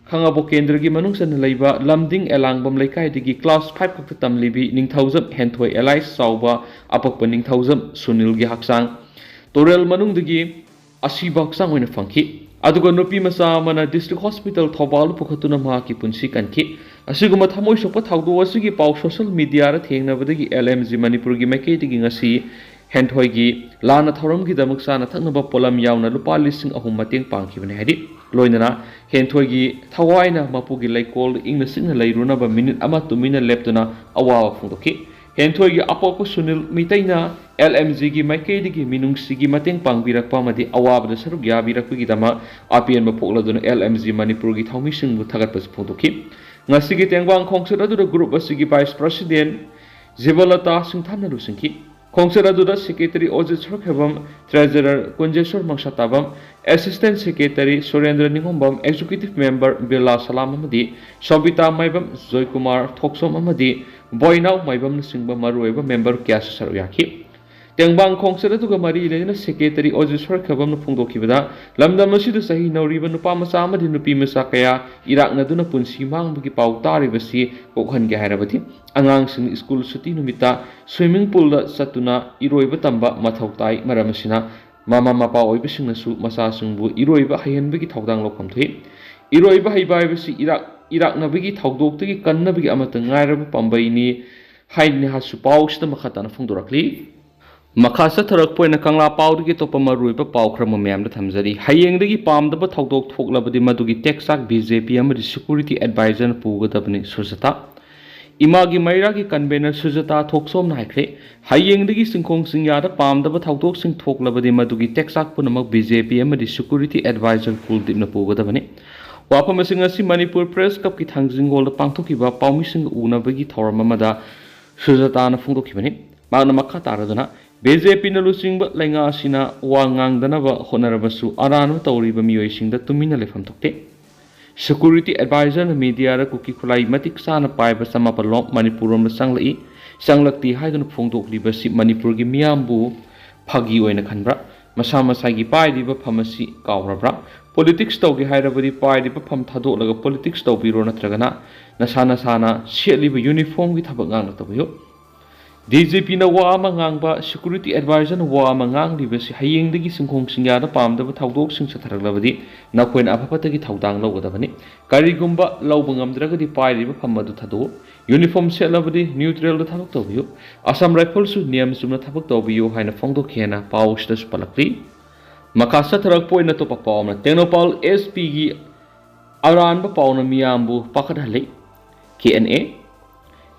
ꯈꯥꯉꯕꯣꯛ ꯀꯦꯟꯗ꯭ꯔꯒꯤ ꯃꯅꯨꯡ ꯆꯟꯅ ꯂꯩꯕ ꯂꯝꯗꯤꯡ ꯑꯦꯂꯥꯡꯕꯝ ꯂꯩꯀꯥꯏꯗꯒꯤ class five ꯈꯛꯇ ꯇꯝꯂꯤꯕꯤ ꯅꯤꯡꯊꯧꯖꯝ ꯍꯦꯟꯊꯣꯏ ꯑꯦꯂꯥꯏꯁ ꯆꯥꯎꯕ ꯑꯄꯣꯛꯄ ꯅꯤꯡꯊꯧꯖꯝ ꯁꯨꯅꯤꯜꯒꯤ ꯍꯛꯆꯥꯡ ꯇꯨꯔꯦꯜ ꯃꯅꯨꯡꯗꯒꯤ ꯑꯁꯤꯕ ꯍꯛꯆꯥꯡ ꯑꯣꯏꯅ ꯐꯪꯈꯤ꯫ ꯑꯗꯨꯒ ꯅꯨꯄꯤ ꯃꯆꯥ ꯑꯃꯅ District Hospital ꯊꯧꯕꯥꯜꯗ ꯄꯨꯈꯠꯇꯨꯅ ꯃꯍꯥꯛꯀꯤ ꯄꯨꯟꯁꯤ ꯀꯟꯈꯤ꯫ ꯑꯁꯤꯒꯨꯝꯕ ꯊꯃꯣꯏ ꯁꯣꯛꯄ ꯊꯧꯗꯣꯛ ꯑꯁꯤꯒꯤ ꯄꯥꯎ social mediaꯗ ꯊꯦꯡꯅꯕꯗꯒꯤ L M G ꯃꯅꯤꯄꯨꯔꯒꯤ ꯃꯥꯏꯀꯩꯗꯒꯤ ꯉꯁꯤ ꯍꯦꯟꯊꯣꯏꯒꯤ ꯂꯥꯟꯅ ꯊꯧꯔꯝꯒꯤꯗꯃꯛ ꯆꯥꯅ ꯊꯛꯅꯕ ꯄꯣꯠꯂꯝ ꯌꯥꯎꯅ ꯂꯨꯄꯥ ꯂꯤꯁꯤꯡ ꯑꯍꯨꯝ ꯃꯇꯦꯡ ꯄꯥꯡꯈꯤꯕꯅꯤ ꯍꯥꯏꯔꯤ꯫ ꯂꯣꯏꯅꯅ ꯍꯦꯟꯊꯣꯏꯒꯤ ꯊꯋꯥꯏꯅ ꯃꯄꯨꯒꯤ ꯂꯩꯀꯣꯜꯗ ꯏꯪꯅ ꯆꯤꯛꯅ ꯂꯩꯔꯨꯅꯕ ꯃꯤꯅꯤꯠ ꯑꯃ ꯇꯨꯃꯤꯟꯅ ꯂꯦꯞꯇꯨꯅ ꯑꯋꯥꯕ ꯐꯣꯡꯗꯣꯛꯈꯤ꯫ ꯍꯦꯟꯊꯣꯏꯒꯤ ꯑꯄꯣꯛꯄ ꯁꯨꯅꯤꯜ ꯃꯤꯇꯩꯅ L M Gꯒꯤ ꯃꯥꯏꯀꯩꯗꯒꯤ ꯃꯤꯅꯨꯡꯁꯤꯒꯤ ꯃꯇꯦꯡ ꯄꯥꯡꯕꯤꯔꯛꯄ ꯑꯃꯗꯤ ꯑꯋꯥꯕꯗ ꯁꯔꯨꯛ ꯌꯥꯕꯤꯔꯛꯄꯒꯤꯗꯃꯛ ꯑꯄꯦꯟꯕ ꯄꯣꯛꯂꯗꯨꯅ L M G ꯃꯅꯤꯄꯨꯔꯒꯤ ꯊꯧꯃꯤꯁꯤꯡꯕꯨ ꯊꯥꯒꯠꯄꯁꯨ ꯐꯣꯡꯗꯣꯛꯈꯤ꯫ ꯉꯁꯤꯒꯤ ꯇꯦꯡꯕꯥꯡ ꯈꯣꯡꯆꯠ ꯑꯗꯨꯗ group ꯑꯁꯤꯒꯤ Vice President ꯖꯤꯕꯂꯇꯥ ꯁꯤꯡꯊꯥꯝꯅ ꯂꯨꯆꯤꯡꯈꯤ꯫ ꯈꯣꯡꯆꯠ ꯑꯗꯨꯗ Secretary ꯑꯣꯖꯤꯠ ꯁꯣꯔꯈꯦꯕꯝ, Treasurer ꯀꯨꯟꯖꯦꯁꯣꯔ ꯃꯪꯁꯥꯇꯥꯕꯝ, Assistant Secretary ꯁꯨꯔꯦꯟꯗ꯭ꯔ ꯅꯤꯉꯣꯝꯕꯝ, Executive Member Birla ꯁꯂꯥꯝ ꯑꯃꯗꯤ ꯁꯣꯕꯤꯇꯥ ꯃꯥꯏꯕꯝ, ꯖꯣꯏꯀꯨꯃꯥꯔ ꯊꯣꯛꯆꯣꯝ ꯑꯃꯗꯤ ꯕꯣꯏꯅꯥꯎ ꯃꯥꯏꯕꯝꯅꯆꯤꯡꯕ ꯃꯔꯨꯑꯣꯏꯕ member ꯀꯌꯥꯁꯨ ꯁꯔꯨꯛ ꯌꯥꯈꯤ꯫ ꯇꯦꯡꯕꯥꯡ ꯈꯣꯡꯆꯠ ꯑꯗꯨꯒ ꯃꯔꯤ ꯂꯩꯅꯅ Secretary ꯑꯣꯖꯤꯠ ꯁꯣꯔꯈꯦꯕꯝꯅ ꯐꯣꯡꯗꯣꯛꯈꯤꯕꯗ, ꯂꯝꯗꯝ ꯑꯁꯤꯗ ꯆꯍꯤ ꯅꯧꯔꯤꯕ ꯅꯨꯄꯥ ꯃꯆꯥ ꯑꯃꯗꯤ ꯅꯨꯄꯤ ꯃꯆꯥ ꯀꯌꯥ ꯏꯔꯥꯛꯅꯗꯨꯅ ꯄꯨꯟꯁꯤ ꯃꯥꯡꯕꯒꯤ ꯄꯥꯎ ꯇꯥꯔꯤꯕꯁꯤ ꯀꯣꯛꯍꯟꯒꯦ ꯍꯥꯏꯔꯕꯗꯤ, ꯑꯉꯥꯡꯁꯤꯡ school ꯁꯨꯇꯤ ꯅꯨꯃꯤꯠꯇ swimming poolꯗ ꯆꯠꯇꯨꯅ ꯏꯔꯣꯏꯕ ꯇꯝꯕ ꯃꯊꯧ ꯇꯥꯏ꯫ ꯃꯔꯝ ꯑꯁꯤꯅ, ꯃꯃꯥ ꯃꯄꯥ ꯑꯣꯏꯕꯁꯤꯡꯅꯁꯨ ꯃꯆꯥꯁꯤꯡꯕꯨ ꯏꯔꯣꯏꯕ ꯍꯩꯍꯟꯕꯒꯤ ꯊꯧꯗꯥꯡ ꯂꯧꯐꯝ ꯊꯣꯛꯏ꯫ ꯏꯔꯣꯏꯕ ꯍꯩꯕ ꯍꯥꯏꯕꯁꯤ ꯏꯔꯥꯛ ꯏꯔꯥꯛꯅꯕꯒꯤ ꯊꯧꯗꯣꯛꯇꯒꯤ ꯀꯟꯅꯕꯒꯤ ꯑꯃꯠꯇ ꯉꯥꯏꯔꯕ ꯄꯥꯝꯕꯩꯅꯤ ꯍꯥꯏꯅ ꯅꯤꯍꯥꯁꯨ ꯄꯥꯎꯁꯤꯗ ꯃꯈꯥ ꯇꯥꯅ ꯐꯣꯡꯗꯣꯔꯛꯂꯤ꯫ ꯃꯈꯥ ꯆꯠꯊꯔꯛꯄ ꯑꯣꯏꯅ ꯀꯪꯂꯥ ꯄꯥꯎꯗꯒꯤ ꯑꯇꯣꯞꯄ ꯃꯔꯨꯑꯣꯏꯕ ꯄꯥꯎ ꯈꯔ ꯑꯃ ꯃꯌꯥꯝꯗ ꯊꯝꯖꯔꯤ꯫ ꯍꯌꯦꯡꯗꯒꯤ ꯄꯥꯝꯗꯕ ꯊꯧꯗꯣꯛ ꯊꯣꯛꯂꯕꯗꯤ ꯃꯗꯨꯒꯤ ꯇꯦꯛꯆꯥꯛ ꯕꯤ ꯖꯦ ꯄꯤ ꯑꯃꯗꯤ ꯁꯦꯀ꯭ꯌꯨꯔꯤꯇꯤ ꯑꯦꯗꯚꯥꯏꯖꯔꯅ ꯄꯨꯒꯗꯕꯅꯤ, ꯁꯨꯖꯥꯇꯥ꯫ ꯏꯃꯥꯒꯤ ꯃꯩꯔꯥꯒꯤ ꯀꯟꯚꯦꯅꯔ ꯁꯨꯖꯥꯇꯥ ꯊꯣꯛꯆꯣꯝꯅ ꯍꯥꯏꯈ꯭ꯔꯦ, ꯍꯌꯦꯡꯗꯒꯤ ꯆꯤꯡꯈꯣꯡ ꯆꯤꯡꯌꯥꯗ ꯄꯥꯝꯗꯕ ꯊꯧꯗꯣꯛꯁꯤꯡ ꯊꯣꯛꯂꯕꯗꯤ ꯃꯗꯨꯒꯤ ꯇꯦꯛꯆꯥꯛ ꯄꯨꯝꯅꯃꯛ ꯕꯤ ꯖꯦ ꯄꯤ ꯑꯃꯗꯤ ꯁꯦꯀ꯭ꯌꯨꯔꯤꯇꯤ ꯑꯦꯗꯚꯥꯏꯖꯔ ꯀꯨꯜꯗꯤꯞꯅ ꯄꯨꯒꯗꯕꯅꯤ꯫ ꯋꯥꯐꯝ ꯑꯁꯤꯡ ꯑꯁꯤ ꯃꯅꯤꯄꯨꯔ ꯄ꯭ꯔꯦꯁ ꯀ꯭ꯂꯕꯀꯤ ꯊꯥꯡꯖꯤꯡ ꯍꯣꯜꯗ ꯄꯥꯡꯊꯣꯛꯈꯤꯕ ꯄꯥꯎꯃꯤꯁꯤꯡꯒ ꯎꯅꯕꯒꯤ ꯊꯧꯔꯝ ꯑꯃꯗ ꯁꯨꯖꯥꯇꯥꯅ ꯐꯣꯡꯗꯣꯛꯈꯤꯕꯅꯤ꯫ ꯃꯍꯥꯛꯅ ꯃꯈꯥ ꯇꯥꯔꯗꯨꯅ, ꯕꯤ ꯖꯦ ꯄꯤꯅ ꯂꯨꯆꯤꯡꯕ ꯂꯩꯉꯥꯛ ꯑꯁꯤꯅ ꯋꯥ ꯉꯥꯡꯗꯅꯕ ꯍꯣꯠꯅꯔꯕꯁꯨ ꯑꯔꯥꯟꯕ ꯇꯧꯔꯤꯕ ꯃꯤꯑꯣꯏꯁꯤꯡꯗ ꯇꯨꯃꯤꯟꯅ ꯂꯩꯐꯝ ꯊꯣꯛꯇꯦ꯫ ꯁꯦꯀ꯭ꯌꯨꯔꯤꯇꯤ ꯑꯦꯗꯚꯥꯏꯖꯔꯅ ꯃꯤꯗꯤꯌꯥꯗ ꯀꯨꯀꯤ ꯈꯨꯠꯂꯥꯏ ꯃꯇꯤꯛ ꯆꯥꯅ ꯄꯥꯏꯕ ꯆꯃꯥꯄꯜ ꯂꯣꯝ ꯃꯅꯤꯄꯨꯔ ꯂꯣꯝꯗ ꯆꯪꯂꯛꯏ, ꯆꯪꯂꯛꯇꯦ ꯍꯥꯏꯗꯨꯅ ꯐꯣꯡꯗꯣꯛꯂꯤꯕꯁꯤ ꯃꯅꯤꯄꯨꯔꯒꯤ ꯃꯤꯌꯥꯝꯕꯨ ꯐꯥꯒꯤ ꯑꯣꯏꯅ ꯈꯟꯕ꯭ꯔꯥ? ꯃꯁꯥ ꯃꯁꯥꯒꯤ ꯄꯥꯏꯔꯤꯕ ꯐꯝ ꯑꯁꯤ ꯀꯥꯎꯔꯕ꯭ꯔꯥ? ꯄꯣꯂꯤꯇꯤꯛꯁ ꯇꯧꯒꯦ ꯍꯥꯏꯔꯕꯗꯤ ꯄꯥꯏꯔꯤꯕ ꯐꯝ ꯊꯥꯗꯣꯛꯂꯒ ꯄꯣꯂꯤꯇꯤꯛꯁ ꯇꯧꯕꯤꯔꯣ, ꯅꯠꯇ꯭ꯔꯒꯅ ꯅꯁꯥ ꯅꯁꯥꯅ ꯁꯦꯠꯂꯤꯕ ꯌꯨꯅꯤꯐꯣꯔꯝꯒꯤ ꯊꯕꯛ ꯉꯥꯛꯅ ꯇꯧꯕꯤꯌꯨ꯫ ꯗꯤ ꯖꯤ ꯄꯤꯅ ꯋꯥ ꯑꯃ ꯉꯥꯡꯕ, ꯁꯦꯀ꯭ꯌꯨꯔꯤꯇꯤ ꯑꯦꯗꯚꯥꯏꯖꯔꯅ ꯋꯥ ꯑꯃ ꯉꯥꯡꯂꯤꯕꯁꯤ ꯍꯌꯦꯡꯗꯒꯤ ꯆꯤꯡꯈꯣꯡ ꯆꯤꯡꯌꯥꯗ ꯄꯥꯝꯗꯕ ꯊꯧꯗꯣꯛꯁꯤꯡ ꯆꯠꯊꯔꯛꯂꯕꯗꯤ ꯅꯈꯣꯏꯅ ꯑꯐ ꯐꯠꯇꯒꯤ ꯊꯧꯗꯥꯡ ꯂꯧꯒꯗꯕꯅꯤ꯫ ꯀꯔꯤꯒꯨꯝꯕ ꯂꯧꯕ ꯉꯝꯗ꯭ꯔꯒꯗꯤ ꯄꯥꯏꯔꯤꯕ ꯐꯝ ꯑꯗꯨ ꯊꯥꯗꯣꯛꯎ꯫ ꯌꯨꯅꯤꯐꯣꯔꯝ ꯁꯦꯠꯂꯕꯗꯤ ꯅ꯭ꯌꯨꯇ꯭ꯔꯦꯜꯗ ꯊꯕꯛ ꯇꯧꯕꯤꯌꯨ꯫ ꯑꯁꯥꯝ ꯔꯥꯏꯐꯜꯁꯨ ꯅꯤꯌꯝ ꯆꯨꯝꯅ ꯊꯕꯛ ꯇꯧꯕꯤꯌꯨ ꯍꯥꯏꯅ ꯐꯣꯡꯗꯣꯛꯈꯤ ꯍꯥꯏꯅ ꯄꯥꯎ ꯑꯁꯤꯗꯁꯨ ꯄꯜꯂꯛꯂꯤ꯫ ꯃꯈꯥ ꯆꯠꯊꯔꯛꯄ ꯑꯣꯏꯅ ꯑꯇꯣꯞꯄ ꯄꯥꯎ ꯑꯃꯅ, ꯇꯦꯡꯅꯧꯄꯥꯜ ꯑꯦꯁ ꯄꯤꯒꯤ ꯑꯔꯥꯟꯕ ꯄꯥꯎꯅ ꯃꯤꯌꯥꯝꯕꯨ ꯄꯥꯈꯠꯍꯜꯂꯤ꯫ ꯀꯦ ꯑꯦꯟ ꯑꯦ,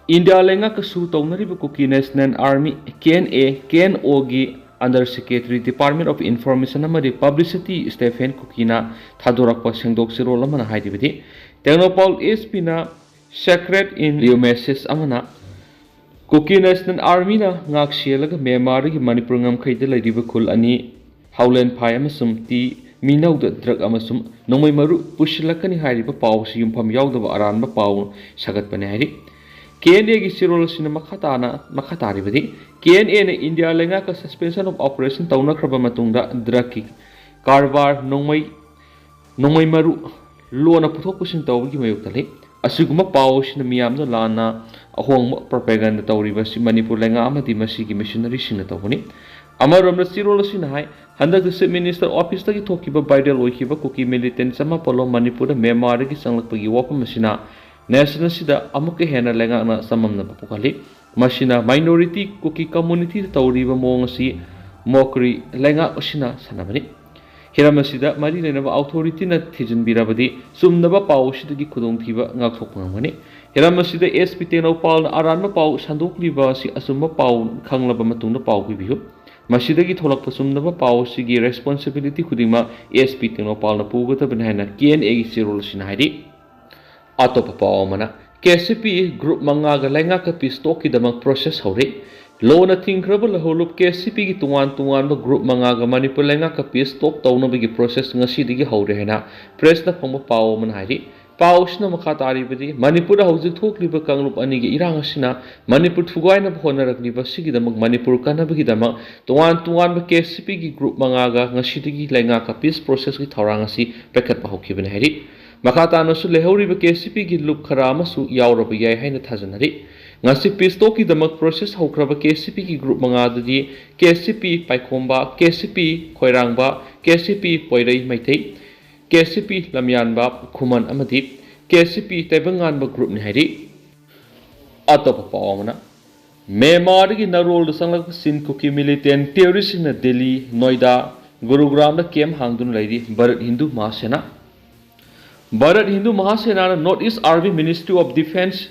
ꯏꯟꯗꯤꯌꯥ ꯂꯩꯉꯥꯛꯀ ꯁꯨ ꯇꯧꯅꯔꯤꯕ Kuki national army, K N A, K N ꯑꯣꯒꯤ under secretary, department of information ꯑꯃꯗꯤ ꯄꯕ꯭ꯂꯤꯁꯤꯇꯤ ꯁ꯭ꯇꯦꯐꯦꯟ ꯀꯨꯀꯤꯅ ꯊꯥꯗꯣꯔꯛꯄ ꯁꯦꯡꯗꯣꯛ ꯆꯦꯔꯣꯜ ꯑꯃꯅ ꯍꯥꯏꯔꯤꯕꯗꯤ, ꯇꯦꯡꯅꯧꯄꯥꯜ ꯑꯦꯁ ꯄꯤꯅ ꯁꯦꯀ꯭ꯔꯦꯠ ꯏꯟ ꯂꯤꯌꯣ ꯃꯦꯁꯦꯖ ꯑꯃꯅ ꯀꯨꯀꯤ ꯅꯦꯁꯅꯦꯜ ꯑꯥꯔꯃꯤꯅ ꯉꯥꯛ ꯁꯦꯜꯂꯒ ꯃ꯭ꯌꯥꯟꯃꯥꯔꯗꯒꯤ ꯃꯅꯤꯄꯨꯔ ꯉꯝꯈꯩꯗ ꯂꯩꯔꯤꯕ ꯈꯨꯜ ꯑꯅꯤ ꯍꯥꯎꯂꯦꯟꯐꯥꯏ ꯑꯃꯁꯨꯡ ꯇꯤ ꯃꯤꯅꯧꯗ ꯗ꯭ꯔꯒ ꯑꯃꯁꯨꯡ ꯅꯣꯡꯃꯩ ꯃꯔꯨ ꯄꯨꯁꯤꯜꯂꯛꯀꯅꯤ ꯍꯥꯏꯔꯤꯕ ꯄꯥꯎ ꯑꯁꯤ ꯌꯨꯝꯐꯝ ꯌꯥꯎꯗꯕ ꯑꯔꯥꯟꯕ ꯄꯥꯎ ꯁꯥꯒꯠꯄꯅꯤ ꯍꯥꯏꯔꯤ꯫ ꯀꯦ ꯑꯦꯟ ꯑꯦꯒꯤ ꯆꯦꯔꯣꯜ ꯑꯁꯤꯅ ꯃꯈꯥ ꯇꯥꯅ, ꯃꯈꯥ ꯇꯥꯔꯤꯕꯗꯤ, ꯀꯦ ꯑꯦꯟ ꯑꯦꯅ ꯏꯟꯗꯤꯌꯥ ꯂꯩꯉꯥꯛꯀ ꯁꯁꯄꯦꯟꯁꯟ ꯑꯣꯐ ꯑꯣꯄꯔꯦꯁꯟ ꯇꯧꯅꯈ꯭ꯔꯕ ꯃꯇꯨꯡꯗ ꯗ꯭ꯔꯒꯀꯤ ꯀꯔꯕꯥꯔ, ꯅꯣꯡꯃꯩ, ꯅꯣꯡꯃꯩ ꯃꯔꯨ ꯂꯣꯟꯅ ꯄꯨꯊꯣꯛ ꯄꯨꯁꯤꯟ ꯇꯧꯕꯒꯤ ꯃꯥꯌꯣꯛꯇ ꯂꯩ꯫ ꯑꯁꯤꯒꯨꯝꯕ ꯄꯥꯎ ꯑꯁꯤꯅ ꯃꯤꯌꯥꯝꯗ ꯂꯥꯟꯅ ꯑꯍꯣꯡꯕ ꯄ꯭ꯔꯣꯄꯦꯒꯟꯗ ꯇꯧꯔꯤꯕ ꯑꯁꯤ ꯃꯅꯤꯄꯨꯔ ꯂꯩꯉꯥꯛ ꯑꯃꯗꯤ ꯃꯁꯤꯒꯤ ꯃꯤꯁꯅꯔꯤꯁꯤꯡꯅ ꯇꯧꯕꯅꯤ꯫ ꯑꯃꯔꯣꯝꯗ ꯆꯦꯔꯣꯜ ꯑꯁꯤꯅ ꯍꯥꯏ, ꯍꯟꯗꯛꯇ Chief Minister Officeꯇꯒꯤ ꯊꯣꯛꯈꯤꯕ viral ꯑꯣꯏꯈꯤꯕ ꯀꯨꯀꯤ militant ꯆꯃꯥꯄꯜꯂꯣꯝ ꯃꯅꯤꯄꯨꯔꯗ ꯃ꯭ꯌꯥꯟꯃꯥꯔꯗꯒꯤ ꯆꯪꯂꯛꯄꯒꯤ ꯋꯥꯐꯝ ꯑꯁꯤꯅ nation ꯑꯁꯤꯗ ꯑꯃꯨꯛꯀ ꯍꯦꯟꯅ ꯂꯩꯉꯥꯛꯅ ꯆꯃꯝꯅꯕ ꯄꯣꯛꯍꯜꯂꯤ꯫ ꯃꯁꯤꯅ minority ꯀꯨꯀꯤ communityꯗ ꯇꯧꯔꯤꯕ ꯃꯑꯣꯡ ꯑꯁꯤ mockery ꯂꯩꯉꯥꯛ ꯑꯁꯤꯅ ꯁꯥꯟꯅꯕꯅꯤ꯫ ꯍꯤꯔꯝ ꯑꯁꯤꯗ ꯃꯔꯤ ꯂꯩꯅꯕ authorityꯅ ꯊꯤꯖꯤꯟꯕꯤꯔꯕꯗꯤ ꯆꯨꯝꯗꯕ ꯄꯥꯎ ꯑꯁꯤꯗꯒꯤ ꯈꯨꯗꯣꯡꯊꯤꯕ ꯉꯥꯛꯊꯣꯛꯄ ꯉꯝꯒꯅꯤ꯫ ꯍꯤꯔꯝ ꯑꯁꯤꯗ SP ꯇꯦꯡꯅꯧꯄꯥꯜꯅ ꯑꯔꯥꯟꯕ ꯄꯥꯎ ꯁꯟꯗꯣꯛꯂꯤꯕ ꯑꯁꯤ ꯑꯆꯨꯝꯕ ꯄꯥꯎ ꯈꯪꯂꯕ ꯃꯇꯨꯡꯗ ꯄꯥꯎ ꯄꯤꯕꯤꯌꯨ꯫ ꯃꯁꯤꯗꯒꯤ ꯊꯣꯛꯂꯛꯄ ꯆꯨꯝꯗꯕ ꯄꯥꯎ ꯑꯁꯤꯒꯤ responsibility ꯈꯨꯗꯤꯡꯃꯛ SP ꯇꯦꯡꯅꯧꯄꯥꯜꯅ ꯄꯨꯒꯗꯕꯅꯤ ꯍꯥꯏꯅ KNAꯒꯤ ꯆꯦꯔꯣꯜ ꯑꯁꯤꯅ ꯍꯥꯏꯔꯤ꯫ ꯑꯇꯣꯞꯄ ꯄꯥꯎ ꯑꯃꯅ, KCP group ꯃꯉꯥꯒ ꯂꯩꯉꯥꯛꯀ peace talkꯀꯤꯗꯃꯛ process ꯍꯧꯔꯦ꯫ Lawꯅ ꯊꯤꯡꯈ꯭ꯔꯕ ꯂꯧꯍꯧꯂꯨꯞ KCPꯒꯤ ꯇꯣꯉꯥꯟ ꯇꯣꯉꯥꯟꯕ group ꯃꯉꯥꯒ ꯃꯅꯤꯄꯨꯔ ꯂꯩꯉꯥꯛꯀ peace talk ꯇꯧꯅꯕꯒꯤ process ꯉꯁꯤꯗꯒꯤ ꯍꯧꯔꯦ ꯍꯥꯏꯅ pressꯅ ꯐꯪꯕ ꯄꯥꯎ ꯑꯃꯅ ꯍꯥꯏꯔꯤ꯫ ꯄꯥꯎ ꯑꯁꯤꯅ ꯃꯈꯥ ꯇꯥꯔꯤꯕꯗꯤ, ꯃꯅꯤꯄꯨꯔꯗ ꯍꯧꯖꯤꯛ ꯊꯣꯛꯂꯤꯕ ꯀꯥꯡꯂꯨꯞ ꯑꯅꯤꯒꯤ ꯏꯔꯥꯡ ꯑꯁꯤꯅ ꯃꯅꯤꯄꯨꯔ ꯊꯨꯒꯥꯏꯅꯕ ꯍꯣꯠꯅꯔꯛꯂꯤꯕ ꯑꯁꯤꯒꯤꯗꯃꯛ ꯃꯅꯤꯄꯨꯔ ꯀꯟꯅꯕꯒꯤꯗꯃꯛ ꯇꯣꯉꯥꯟ ꯇꯣꯉꯥꯟꯕ KCPꯒꯤ group ꯃꯉꯥꯒ ꯉꯁꯤꯗꯒꯤ ꯂꯩꯉꯥꯛꯀ peace processꯀꯤ ꯊꯧꯔꯥꯡ ꯑꯁꯤ ꯄꯥꯏꯈꯠꯄ ꯍꯧꯈꯤꯕꯅꯤ ꯍꯥꯏꯔꯤ꯫ ꯃꯈꯥ ꯇꯥꯅꯁꯨ ꯂꯩꯍꯧꯔꯤꯕ KCPꯒꯤ ꯂꯨꯞ ꯈꯔ ꯑꯃꯁꯨ ꯌꯥꯎꯔꯕ ꯌꯥꯏ ꯍꯥꯏꯅ ꯊꯥꯖꯅꯔꯤ꯫ ꯉꯁꯤ peace talkꯀꯤꯗꯃꯛ process ꯍꯧꯈ꯭ꯔꯕ KCPꯒꯤ group ꯃꯉꯥꯗꯨꯗꯤ KCP ꯄꯥꯏꯈꯣꯝꯕ, KCP ꯈꯣꯏꯔꯥꯡꯕ, KCP ꯄꯣꯏꯔꯩ Meitei, KCP ꯂꯝꯌꯥꯟꯕ ꯈꯨꯃꯟ ꯑꯃꯗꯤ KCP ꯇꯥꯏꯕꯪꯉꯥꯟꯕ groupꯅꯤ ꯍꯥꯏꯔꯤ꯫ ꯑꯇꯣꯞꯄ ꯄꯥꯎ ꯑꯃꯅ, ꯃ꯭ꯌꯥꯟꯃꯥꯔꯗꯒꯤ ꯅꯥꯔꯣꯜꯗ ꯆꯪꯂꯛꯄ ꯆꯤꯟ ꯀꯨꯀꯤ militant terroristꯁꯤꯡꯅ ꯗꯦꯜꯂꯤ, ꯅꯣꯏꯗꯥ, ꯒꯨꯔꯨꯒ꯭ꯔꯥꯝꯗ camp ꯍꯥꯡꯗꯨꯅ ꯂꯩꯔꯤ꯫ Bharat Hindu ꯃꯍꯥꯁꯦꯅꯥ, Bharat Hindu ꯃꯍꯥꯁꯦꯅꯥꯅ North East Army Ministry of Defence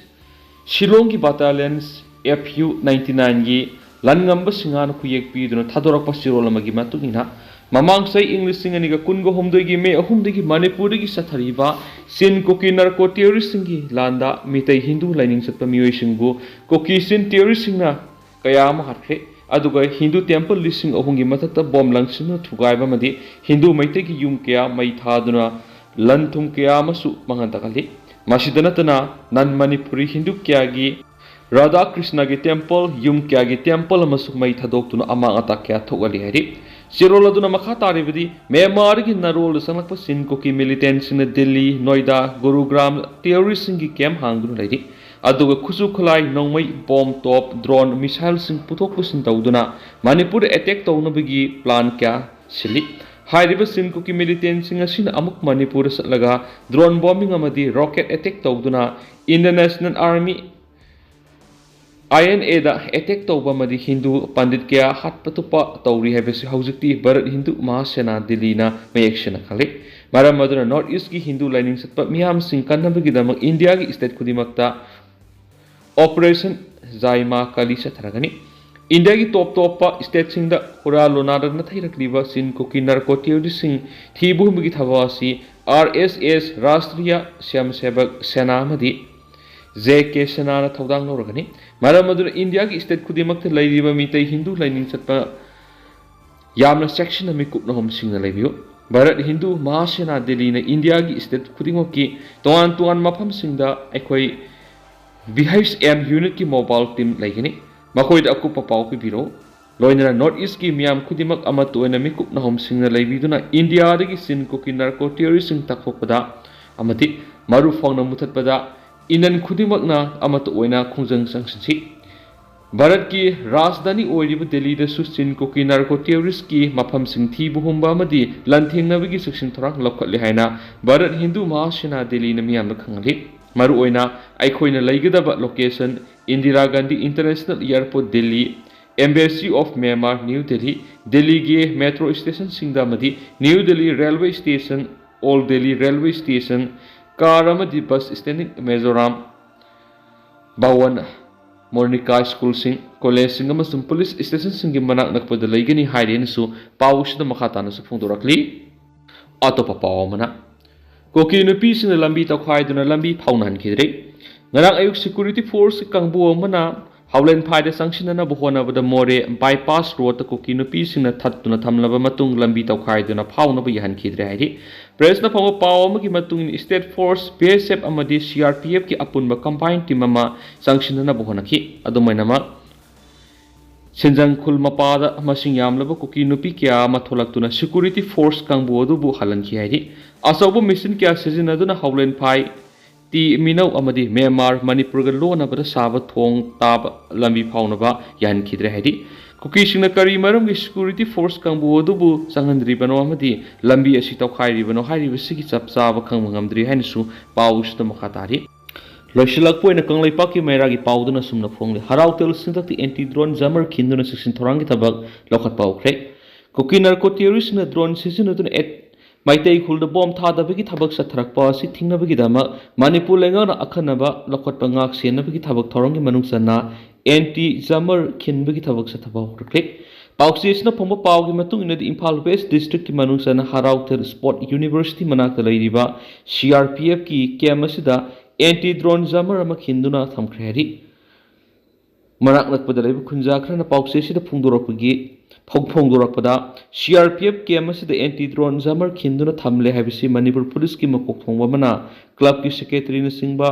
ꯁꯤꯂꯣꯡꯒꯤ battalions F U ninety nineꯒꯤ ꯂꯟꯉꯝꯕ ꯁꯤꯡꯍꯥꯅ ꯈꯨꯌꯦꯛ ꯄꯤꯗꯨꯅ ꯊꯥꯗꯣꯔꯛꯄ ꯆꯦꯔꯣꯜ ꯑꯃꯒꯤ ꯃꯇꯨꯡ ꯏꯟꯅ, ꯃꯃꯥꯡ ꯆꯍꯤ ꯏꯪ ꯂꯤꯁꯤꯡ ꯑꯅꯤꯒ ꯀꯨꯟꯒ ꯍꯨꯝꯗꯣꯏꯒꯤ ꯃꯦ ꯑꯍꯨꯝꯗꯒꯤ ꯃꯅꯤꯄꯨꯔꯗꯒꯤ ꯆꯠꯊꯔꯤꯕ ꯆꯤꯟ ꯀꯨꯀꯤ narco terroristꯁꯤꯡꯒꯤ ꯂꯥꯟꯗ ꯃꯤꯇꯩ ꯍꯤꯟꯗꯨ ꯂꯥꯏꯅꯤꯡ ꯆꯠꯄ ꯃꯤꯑꯣꯏꯁꯤꯡꯕꯨ ꯀꯨꯀꯤ ꯆꯤꯟ terroristꯁꯤꯡꯅ ꯀꯌꯥ ꯑꯃ ꯍꯥꯠꯈ꯭ꯔꯦ꯫ ꯑꯗꯨꯒ ꯍꯤꯟꯗꯨ temple ꯂꯤꯁꯤꯡ ꯑꯍꯨꯝꯒꯤ ꯃꯊꯛꯇ bomb ꯂꯪꯁꯤꯟꯗꯨꯅ ꯊꯨꯒꯥꯏꯕ ꯑꯃꯗꯤ ꯍꯤꯟꯗꯨ ꯃꯩꯇꯩꯒꯤ ꯌꯨꯝ ꯀꯌꯥ ꯃꯩ ꯊꯥꯗꯨꯅ ꯂꯟ ꯊꯨꯝ ꯀꯌꯥ ꯑꯃꯁꯨ ꯃꯥꯡꯍꯟ ꯇꯥꯛꯍꯜꯂꯤ꯫ ꯃꯁꯤꯗ ꯅꯠꯇꯅ, non Manipuri ꯍꯤꯟꯗꯨ ꯀꯌꯥꯒꯤ ꯔꯥꯙꯥ ꯀ꯭ꯔꯤꯁꯅꯒꯤ temple, ꯌꯨꯝ ꯀꯌꯥꯒꯤ temple ꯑꯃꯁꯨ ꯃꯩ ꯊꯥꯗꯣꯛꯇꯨꯅ ꯑꯃꯥꯡ ꯑꯇꯥ ꯀꯌꯥ ꯊꯣꯛꯍꯜꯂꯤ ꯍꯥꯏꯔꯤ꯫ ꯆꯦꯔꯣꯜ ꯑꯗꯨꯅ ꯃꯈꯥ ꯇꯥꯔꯤꯕꯗꯤ, ꯃ꯭ꯌꯥꯟꯃꯥꯔꯒꯤ ꯅꯥꯔꯣꯜꯗ ꯆꯪꯂꯛꯄ ꯆꯤꯟ ꯀꯨꯀꯤ militantꯁꯤꯡꯅ ꯗꯤꯜꯂꯤ, ꯅꯣꯏꯗꯥ, ꯒꯨꯔꯨꯒ꯭ꯔꯥꯝ terroristꯁꯤꯡꯒꯤ camp ꯍꯥꯡꯗꯨꯅ ꯂꯩꯔꯤ꯫ ꯑꯗꯨꯒ ꯈꯨꯠꯁꯨ ꯈꯨꯠꯂꯥꯏ, ꯅꯣꯡꯃꯩ, ꯕꯣꯝ, ꯇꯣꯞ, ꯗ꯭ꯔꯣꯟ, ꯃꯤꯁꯥꯏꯜꯁꯤꯡ ꯄꯨꯊꯣꯛ ꯄꯨꯁꯤꯟ ꯇꯧꯗꯨꯅ ꯃꯅꯤꯄꯨꯔꯗ ꯑꯦꯇꯦꯛ ꯇꯧꯅꯕꯒꯤ ꯄ꯭ꯂꯥꯟ ꯀꯌꯥ ꯁꯤꯜꯂꯤ꯫ ꯍꯥꯏꯔꯤꯕ ꯆꯤꯟ ꯀꯨꯀꯤ ꯃꯤꯂꯤꯇꯦꯟꯁꯤꯡ ꯑꯁꯤꯅ ꯑꯃꯨꯛ ꯃꯅꯤꯄꯨꯔꯗ ꯆꯠꯂꯒ ꯗ꯭ꯔꯣꯟ ꯕꯣꯝꯕꯤꯡ ꯑꯃꯗꯤ ꯔꯣꯀꯦꯠ ꯑꯦꯇꯦꯛ ꯇꯧꯗꯨꯅ Indian national army, I N ꯑꯦꯗ ꯑꯦꯇꯦꯛ ꯇꯧꯕ ꯑꯃꯗꯤ ꯍꯤꯟꯗꯨ ꯄꯟꯗꯤꯠ ꯀꯌꯥ ꯍꯥꯠꯄ ꯇꯨꯞꯄ ꯇꯧꯔꯤ ꯍꯥꯏꯕꯁꯤ ꯍꯧꯖꯤꯛꯇꯤ ꯚꯥꯔꯠ ꯍꯤꯟꯗꯨ ꯃꯍꯥꯁꯦꯅꯥ ꯗꯤꯜꯂꯤꯅ ꯃꯌꯦꯛ ꯁꯦꯡꯅ ꯈꯪꯂꯦ꯫ ꯃꯔꯝ ꯑꯗꯨꯅ ꯅꯣꯔꯠ ꯏꯁꯀꯤ ꯍꯤꯟꯗꯨ ꯂꯥꯏꯅꯤꯡ ꯆꯠꯄ ꯃꯤꯌꯥꯝꯁꯤꯡ ꯀꯟꯅꯕꯒꯤꯗꯃꯛ ꯏꯟꯗꯤꯌꯥꯒꯤ ꯁ꯭ꯇꯦꯠ ꯈꯨꯗꯤꯡꯃꯛꯇ ꯑꯣꯄꯔꯦꯁꯟ ꯖꯥꯏꯃꯥ ꯀꯥꯂꯤ ꯆꯠꯊꯔꯒꯅꯤ꯫ ꯏꯟꯗꯤꯌꯥꯒꯤ ꯇꯣꯞ ꯇꯣꯞꯄ ꯁ꯭ꯇꯦꯠꯁꯤꯡꯗ ꯍꯨꯔꯥꯟ ꯂꯣꯟꯅꯥꯗ ꯅꯥꯊꯩꯔꯛꯂꯤꯕ ꯆꯤꯟ ꯀꯨꯀꯤ ꯅꯥꯔꯀꯣ ꯇꯦꯔꯣꯔꯤꯁ꯭ꯠꯁꯤꯡ ꯊꯤꯕ ꯍꯨꯝꯕꯒꯤ ꯊꯕꯛ ꯑꯁꯤ ꯑꯥꯔ ꯑꯦꯁ ꯑꯦꯁ, ꯔꯥꯁꯇ꯭ꯔꯤꯌꯥ ꯁ꯭ꯋꯌꯝ ꯁꯦꯕꯛ ꯁꯦꯅꯥ ꯑꯃꯗꯤ ꯖꯦ ꯀꯦ ꯁꯦꯅꯥꯅ ꯊꯧꯗꯥꯡ ꯂꯧꯔꯒꯅꯤ꯫ ꯃꯔꯝ ꯑꯗꯨꯅ ꯏꯟꯗꯤꯌꯥꯒꯤ ꯁ꯭ꯇꯦꯠ ꯈꯨꯗꯤꯡꯃꯛꯇ ꯂꯩꯔꯤꯕ ꯃꯤꯇꯩ ꯍꯤꯟꯗꯨ ꯂꯥꯏꯅꯤꯡ ꯆꯠꯄ ꯌꯥꯝꯅ ꯆꯦꯛꯁꯤꯟꯅ ꯃꯤꯀꯨꯞ ꯅꯥꯍꯨꯝꯁꯤꯡꯅ ꯂꯩꯕꯤꯌꯨ꯫ ꯚꯥꯔꯠ ꯍꯤꯟꯗꯨ ꯃꯍꯥꯁꯦꯅꯥ ꯗꯤꯜꯂꯤꯅ ꯏꯟꯗꯤꯌꯥꯒꯤ ꯁ꯭ꯇꯦꯠ ꯈꯨꯗꯤꯡꯃꯛꯀꯤ ꯇꯣꯉꯥꯟ ꯇꯣꯉꯥꯟꯕ ꯃꯐꯝꯁꯤꯡꯗ ꯑꯩꯈꯣꯏ ꯚꯤ ꯑꯩꯆ ꯑꯦꯝ ꯌꯨꯅꯤꯠꯀꯤ ꯃꯣꯕꯥꯏꯜ ꯇꯤꯝ ꯂꯩꯒꯅꯤ꯫ ꯃꯈꯣꯏꯗ ꯑꯀꯨꯞꯄ ꯄꯥꯎ ꯄꯤꯕꯤꯔꯛꯎ꯫ ꯂꯣꯏꯅꯅ ꯅꯣꯔꯠ ꯏꯁꯀꯤ ꯃꯤꯌꯥꯝ ꯈꯨꯗꯤꯡꯃꯛ ꯑꯃꯠꯇ ꯑꯣꯏꯅ ꯃꯤꯀꯨꯞ ꯅꯥꯍꯨꯝꯁꯤꯡꯅ ꯂꯩꯕꯤꯗꯨꯅ ꯏꯟꯗꯤꯌꯥꯗꯒꯤ ꯆꯤꯟ ꯀꯨꯀꯤ ꯅꯥꯔꯀꯣ ꯇꯦꯔꯣꯔꯤꯁ꯭ꯠꯁꯤꯡ ꯇꯛꯊꯣꯛꯄꯗ ꯑꯃꯗꯤ ꯃꯔꯨ ꯐꯪꯅ ꯃꯨꯊꯠꯄꯗ ꯏꯟꯗꯤꯌꯟ ꯈꯨꯗꯤꯡꯃꯛꯅ ꯑꯃꯠꯇ ꯑꯣꯏꯅ ꯈꯣꯡꯖꯪ ꯆꯪꯁꯤꯟꯁꯤ꯫ ꯚꯥꯔꯠꯀꯤ ꯔꯥꯖꯙꯥꯅꯤ ꯑꯣꯏꯔꯤꯕ ꯗꯤꯜꯂꯤꯗꯁꯨ ꯆꯤꯟ ꯀꯨꯀꯤ ꯅꯥꯔꯀꯣ ꯇꯦꯔꯣꯔꯤꯁ꯭ꯠꯀꯤ ꯃꯐꯝꯁꯤꯡ ꯊꯤꯕ ꯍꯨꯝꯕ ꯑꯃꯗꯤ ꯂꯥꯟꯊꯦꯡꯅꯕꯒꯤ ꯆꯦꯛꯁꯤꯟ ꯊꯧꯔꯥꯡ ꯂꯧꯈꯠꯂꯦ ꯍꯥꯏꯅ ꯚꯥꯔꯠ ꯍꯤꯟꯗꯨ ꯃꯍꯥꯁꯦꯅꯥ ꯗꯤꯜꯂꯤꯅ ꯃꯤꯌꯥꯝꯗ ꯈꯪꯍꯜꯂꯤ꯫ ꯃꯔꯨꯑꯣꯏꯅ ꯑꯩꯈꯣꯏꯅ ꯂꯩꯒꯗꯕ location, Indira Gandhi international airport Delhi, embassy of Myanmar new Delhi, ꯗꯤꯜꯂꯤꯒꯤ ꯃꯦꯇ꯭ꯔꯣ ꯁ꯭ꯇꯦꯁꯟꯁꯤꯡꯗ ꯑꯃꯗꯤ new Delhi railway station, old Delhi railway station, car ꯑꯃꯗꯤ ꯕꯁ ꯁ꯭ꯇꯦꯟꯗꯤꯡ ꯃꯤꯖꯣꯔꯥꯝ ꯚꯋꯟ, ꯃꯣꯅꯤꯀꯥ ꯁ꯭ꯀꯨꯜꯁꯤꯡ, ꯀꯣꯂꯦꯖꯁꯤꯡ ꯑꯃꯁꯨꯡ ꯄꯨꯂꯤꯁ ꯁ꯭ꯇꯦꯁꯟꯁꯤꯡꯒꯤ ꯃꯅꯥꯛ ꯅꯛꯄꯗ ꯂꯩꯒꯅꯤ ꯍꯥꯏꯔꯦꯅꯁꯨ ꯄꯥꯎ ꯑꯁꯤꯗ ꯃꯈꯥ ꯇꯥꯅꯁꯨ ꯐꯣꯡꯗꯣꯔꯛꯂꯤ꯫ ꯑꯇꯣꯞꯄ ꯄꯥꯎ ꯑꯃꯅ, ꯀꯨꯀꯤ ꯅꯨꯄꯤꯁꯤꯡꯅ ꯂꯝꯕꯤ ꯇꯧꯈꯥꯏꯗꯨꯅ ꯂꯝꯕꯤ ꯐꯥꯎꯅꯍꯟꯈꯤꯗ꯭ꯔꯦ꯫ ꯉꯔꯥꯡ ꯑꯌꯨꯛ ꯁꯦꯀ꯭ꯌꯨꯔꯤꯇꯤ ꯐꯣꯔꯁ ꯀꯥꯡꯕꯨ ꯑꯃꯅ ꯍꯥꯎꯂꯦꯟꯐꯥꯏꯗ ꯆꯪꯁꯤꯟꯅꯅꯕ ꯍꯣꯠꯅꯕꯗ ꯃꯣꯔꯦ ꯕꯥꯏꯄꯥꯁ ꯔꯣꯗꯇ ꯀꯨꯀꯤ ꯅꯨꯄꯤꯁꯤꯡꯅ ꯊꯠꯇꯨꯅ ꯊꯝꯂꯕ ꯃꯇꯨꯡ ꯂꯝꯕꯤ ꯇꯧꯈꯥꯏꯗꯨꯅ ꯐꯥꯎꯅꯕ ꯌꯥꯍꯟꯈꯤꯗ꯭ꯔꯦ ꯍꯥꯏꯔꯤ꯫ ꯄ꯭ꯔꯦꯁꯅ ꯐꯪꯕ ꯄꯥꯎ ꯑꯃꯒꯤ ꯃꯇꯨꯡ ꯏꯟꯅ ꯁ꯭ꯇꯦꯠ ꯐꯣꯔꯁ, ꯕꯤ ꯑꯦꯁ ꯑꯦꯐ ꯑꯃꯗꯤ ꯁꯤ ꯑꯥꯔ ꯄꯤ ꯑꯦꯐꯀꯤ ꯑꯄꯨꯟꯕ ꯀꯝꯕꯥꯏꯟ ꯇꯤꯝ ꯑꯃ ꯆꯪꯁꯤꯟꯅꯅꯕ ꯍꯣꯠꯅꯈꯤ꯫ ꯑꯗꯨꯝ ꯑꯣꯏꯅꯃꯛ, ꯁꯤꯟꯖꯪ ꯈꯨꯜ ꯃꯄꯥꯗ ꯃꯁꯤꯡ ꯌꯥꯝꯂꯕ ꯀꯨꯀꯤ ꯅꯨꯄꯤ ꯀꯌꯥ ꯑꯃ ꯊꯣꯛꯂꯛꯇꯨꯅ ꯁꯦꯀ꯭ꯌꯨꯔꯤꯇꯤ ꯐꯣꯔꯁ ꯀꯥꯡꯕꯨ ꯑꯗꯨꯕꯨ ꯍꯜꯍꯟꯈꯤ ꯍꯥꯏꯔꯤ꯫ ꯑꯆꯧꯕ ꯃꯦꯁꯤꯟ ꯀꯌꯥ ꯁꯤꯖꯤꯟꯅꯗꯨꯅ ꯍꯥꯎꯂꯦꯟꯐꯥꯏ ꯇꯤ ꯃꯤꯅꯧ ꯑꯃꯗꯤ ꯃ꯭ꯌꯥꯟꯃꯥꯔ ꯃꯅꯤꯄꯨꯔꯒ ꯂꯣꯟꯅꯕꯗ ꯁꯥꯕ ꯊꯣꯡ ꯇꯥꯕ ꯂꯝꯕꯤ ꯐꯥꯎꯅꯕ ꯌꯥꯍꯟꯈꯤꯗ꯭ꯔꯦ ꯍꯥꯏꯔꯤ꯫ ꯀꯨꯀꯤꯁꯤꯡꯅ ꯀꯔꯤ ꯃꯔꯝꯒꯤ ꯁꯦꯀ꯭ꯌꯨꯔꯤꯇꯤ ꯐꯣꯔꯁ ꯀꯥꯡꯕꯨ ꯑꯗꯨꯕꯨ ꯆꯪꯍꯟꯗ꯭ꯔꯤꯕꯅꯣ ꯑꯃꯗꯤ ꯂꯝꯕꯤ ꯑꯁꯤ ꯇꯧꯈꯥꯏꯔꯤꯕꯅꯣ ꯍꯥꯏꯔꯤꯕꯁꯤꯒꯤ ꯆꯞ ꯆꯥꯕ ꯈꯪꯕ ꯉꯝꯗ꯭ꯔꯤ ꯍꯥꯏꯅꯁꯨ ꯄꯥꯎꯁꯤꯗ ꯃꯈꯥ ꯇꯥꯔꯤ꯫ ꯂꯣꯏꯁꯤꯜꯂꯛꯄ ꯑꯣꯏꯅ ꯀꯪꯂꯩꯄꯥꯛꯀꯤ ꯃꯩꯔꯥꯒꯤ ꯄꯥꯎꯗꯨꯅ ꯑꯁꯨꯝꯅ ꯐꯣꯡꯂꯤ꯫ ꯍꯔꯥꯎ ꯇꯦꯜ ꯁꯤꯡꯇꯛꯇ ꯑꯦꯟꯇꯤ ꯗ꯭ꯔꯣꯟ ꯖꯥꯃꯔ ꯈꯤꯟꯗꯨꯅ ꯆꯦꯛꯁꯤꯟ ꯊꯧꯔꯥꯡꯒꯤ ꯊꯕꯛ ꯂꯧꯈꯠꯄ ꯍꯧꯈ꯭ꯔꯦ꯫ ꯀꯨꯀꯤ ꯅꯥꯔꯀꯣ ꯇꯦꯔꯣꯔꯤꯁ꯭ꯠꯁꯤꯡꯅ ꯗ꯭ꯔꯣꯟ ꯁꯤꯖꯤꯟꯅꯗꯨꯅ ꯑꯦꯠ-, ꯃꯩꯇꯩ ꯈꯨꯜꯗ ꯕꯣꯝ ꯊꯥꯗꯕꯒꯤ ꯊꯕꯛ ꯆꯠꯊꯔꯛꯄ ꯑꯁꯤ ꯊꯤꯡꯅꯕꯒꯤꯗꯃꯛ ꯃꯅꯤꯄꯨꯔ ꯂꯩꯉꯥꯛꯅ ꯑꯈꯟꯅꯕ ꯂꯧꯈꯠꯄ ꯉꯥꯛ ꯁꯦꯟꯅꯕꯒꯤ ꯊꯕꯛ ꯊꯧꯔꯝꯒꯤ ꯃꯅꯨꯡ ꯆꯟꯅ ꯑꯦꯟꯇꯤ ꯖꯥꯃꯔ ꯈꯤꯟꯕꯒꯤ ꯊꯕꯛ ꯆꯠꯊꯕ ꯍꯧꯔꯛꯂꯤ꯫ ꯄꯥꯎꯆꯦꯁꯤꯅ ꯐꯣꯡꯕ ꯄꯥꯎꯒꯤ ꯃꯇꯨꯡ ꯏꯟꯅꯗꯤ, ꯏꯝꯐꯥꯜ ꯋꯦꯁ꯭ꯠ ꯗꯤꯁꯇ꯭ꯔꯤꯛꯀꯤ ꯃꯅꯨꯡ ꯆꯟꯅ ꯍꯔꯥꯎ ꯇꯦꯜ ꯁ꯭ꯄꯣꯔꯠ ꯌꯨꯅꯤꯚꯔꯁꯤꯇꯤ ꯃꯅꯥꯛꯇ ꯂꯩꯔꯤꯕ ꯁꯤ ꯑꯥꯔ ꯄꯤ ꯑꯦꯐꯀꯤ ꯀꯦꯝꯞ ꯑꯁꯤꯗ ꯑꯦꯟꯇꯤ ꯗ꯭ꯔꯣꯟ ꯖꯥꯃꯔ ꯑꯃ ꯈꯤꯟꯗꯨꯅ ꯊꯝꯈ꯭ꯔꯦ ꯍꯥꯏꯔꯤ꯫ ꯃꯅꯥꯛ ꯅꯛꯄꯗ ꯂꯩꯕ ꯈꯨꯟꯖꯥ ꯈꯔꯅ ꯄꯥꯎꯆꯦꯁꯤꯗ ꯐꯣꯡꯗꯣꯔꯛꯄꯒꯤ, ꯐꯣꯡ-, ꯐꯣꯡꯗꯣꯔꯛꯄꯗ, C R P F camp ꯑꯁꯤꯗ ꯑꯦꯟꯇꯤ ꯗ꯭ꯔꯣꯟ ꯖꯥꯃꯔ ꯈꯤꯟꯗꯨꯅ ꯊꯝꯂꯦ ꯍꯥꯏꯕꯁꯤ ꯃꯅꯤꯄꯨꯔ ꯄꯨꯂꯤꯁꯀꯤ ꯃꯀꯣꯛ ꯊꯣꯡꯕ ꯑꯃꯅ ꯀ꯭ꯂꯕꯀꯤ ꯁꯦꯀ꯭ꯔꯦꯇꯔꯤꯅꯆꯤꯡꯕ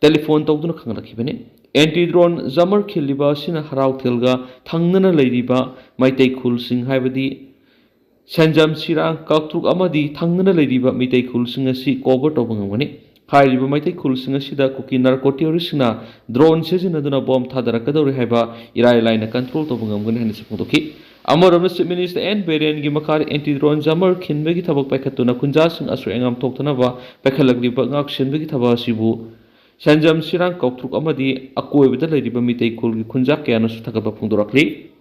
ꯇꯦꯂꯤꯐꯣꯟ ꯇꯧꯗꯨꯅ ꯈꯪꯂꯛꯈꯤꯕꯅꯤ꯫ ꯑꯦꯟꯇꯤ ꯗ꯭ꯔꯣꯟ ꯖꯥꯃꯔ ꯈꯤꯜꯂꯤꯕ ꯑꯁꯤꯅ ꯍꯔꯥꯎ ꯇꯦꯜꯒ ꯊꯪꯅꯅ ꯂꯩꯔꯤꯕ ꯃꯩꯇꯩ ꯈꯨꯜꯁꯤꯡ, ꯍꯥꯏꯕꯗꯤ ꯁꯦꯟꯖꯝ, ꯁꯤꯔꯥꯡ, ꯀꯥꯛꯇ꯭ꯔꯨꯛ ꯑꯃꯗꯤ ꯊꯪꯅꯅ ꯂꯩꯔꯤꯕ ꯃꯩꯇꯩ ꯈꯨꯜꯁꯤꯡ ꯑꯁꯤ ꯀꯣꯚꯔ ꯇꯧꯕ ꯉꯝꯒꯅꯤ꯫ ꯍꯥꯏꯔꯤꯕ ꯃꯩꯇꯩ ꯈꯨꯜꯁꯤꯡ ꯑꯁꯤꯗ ꯀꯨꯀꯤ ꯅꯥꯔꯀꯣ ꯇꯦꯔꯣꯔꯤꯁ꯭ꯠꯁꯤꯡꯅ ꯗ꯭ꯔꯣꯟ ꯁꯤꯖꯤꯟꯅꯗꯨꯅ ꯕꯣꯝ ꯊꯥꯗꯔꯛꯀꯗꯧꯔꯤ ꯍꯥꯏꯕ ꯏꯔꯥꯏ ꯂꯥꯏꯅ ꯀꯟꯇ꯭ꯔꯣꯜ ꯇꯧꯕ ꯉꯝꯒꯅꯤ ꯍꯥꯏꯅꯁꯨ ꯐꯣꯡꯗꯣꯛꯈꯤ꯫ ꯑꯃꯔꯣꯝꯗ, ꯆꯤꯐ ꯃꯤꯅꯤꯁꯇꯔ ꯑꯦꯟ ꯕꯤꯔꯦꯟꯒꯤ ꯃꯈꯥꯗ ꯑꯦꯟꯇꯤ ꯗ꯭ꯔꯣꯟ ꯖꯥꯃꯔ ꯈꯤꯟꯕꯒꯤ ꯊꯕꯛ ꯄꯥꯏꯈꯠꯇꯨꯅ ꯈꯨꯟꯖꯥꯁꯤꯡ ꯑꯁꯣꯏ ꯑꯉꯥꯝ ꯊꯣꯛꯇꯅꯕ ꯄꯥꯏꯈꯠꯂꯛꯂꯤꯕ ꯉꯥꯛ ꯁꯦꯟꯕꯒꯤ ꯊꯕꯛ ꯑꯁꯤꯕꯨ ꯁꯦꯟꯖꯝ, ꯁꯤꯔꯥꯡ, ꯀꯥꯎꯇ꯭ꯔꯨꯛ ꯑꯃꯗꯤ ꯑꯀꯣꯏꯕꯗ ꯂꯩꯔꯤꯕ ꯃꯤꯇꯩ ꯈꯨꯜꯒꯤ ꯈꯨꯟꯖꯥ ꯀꯌꯥꯅꯁꯨ ꯊꯥꯒꯠꯄ ꯐꯣꯡꯗꯣꯔꯛꯂꯤ꯫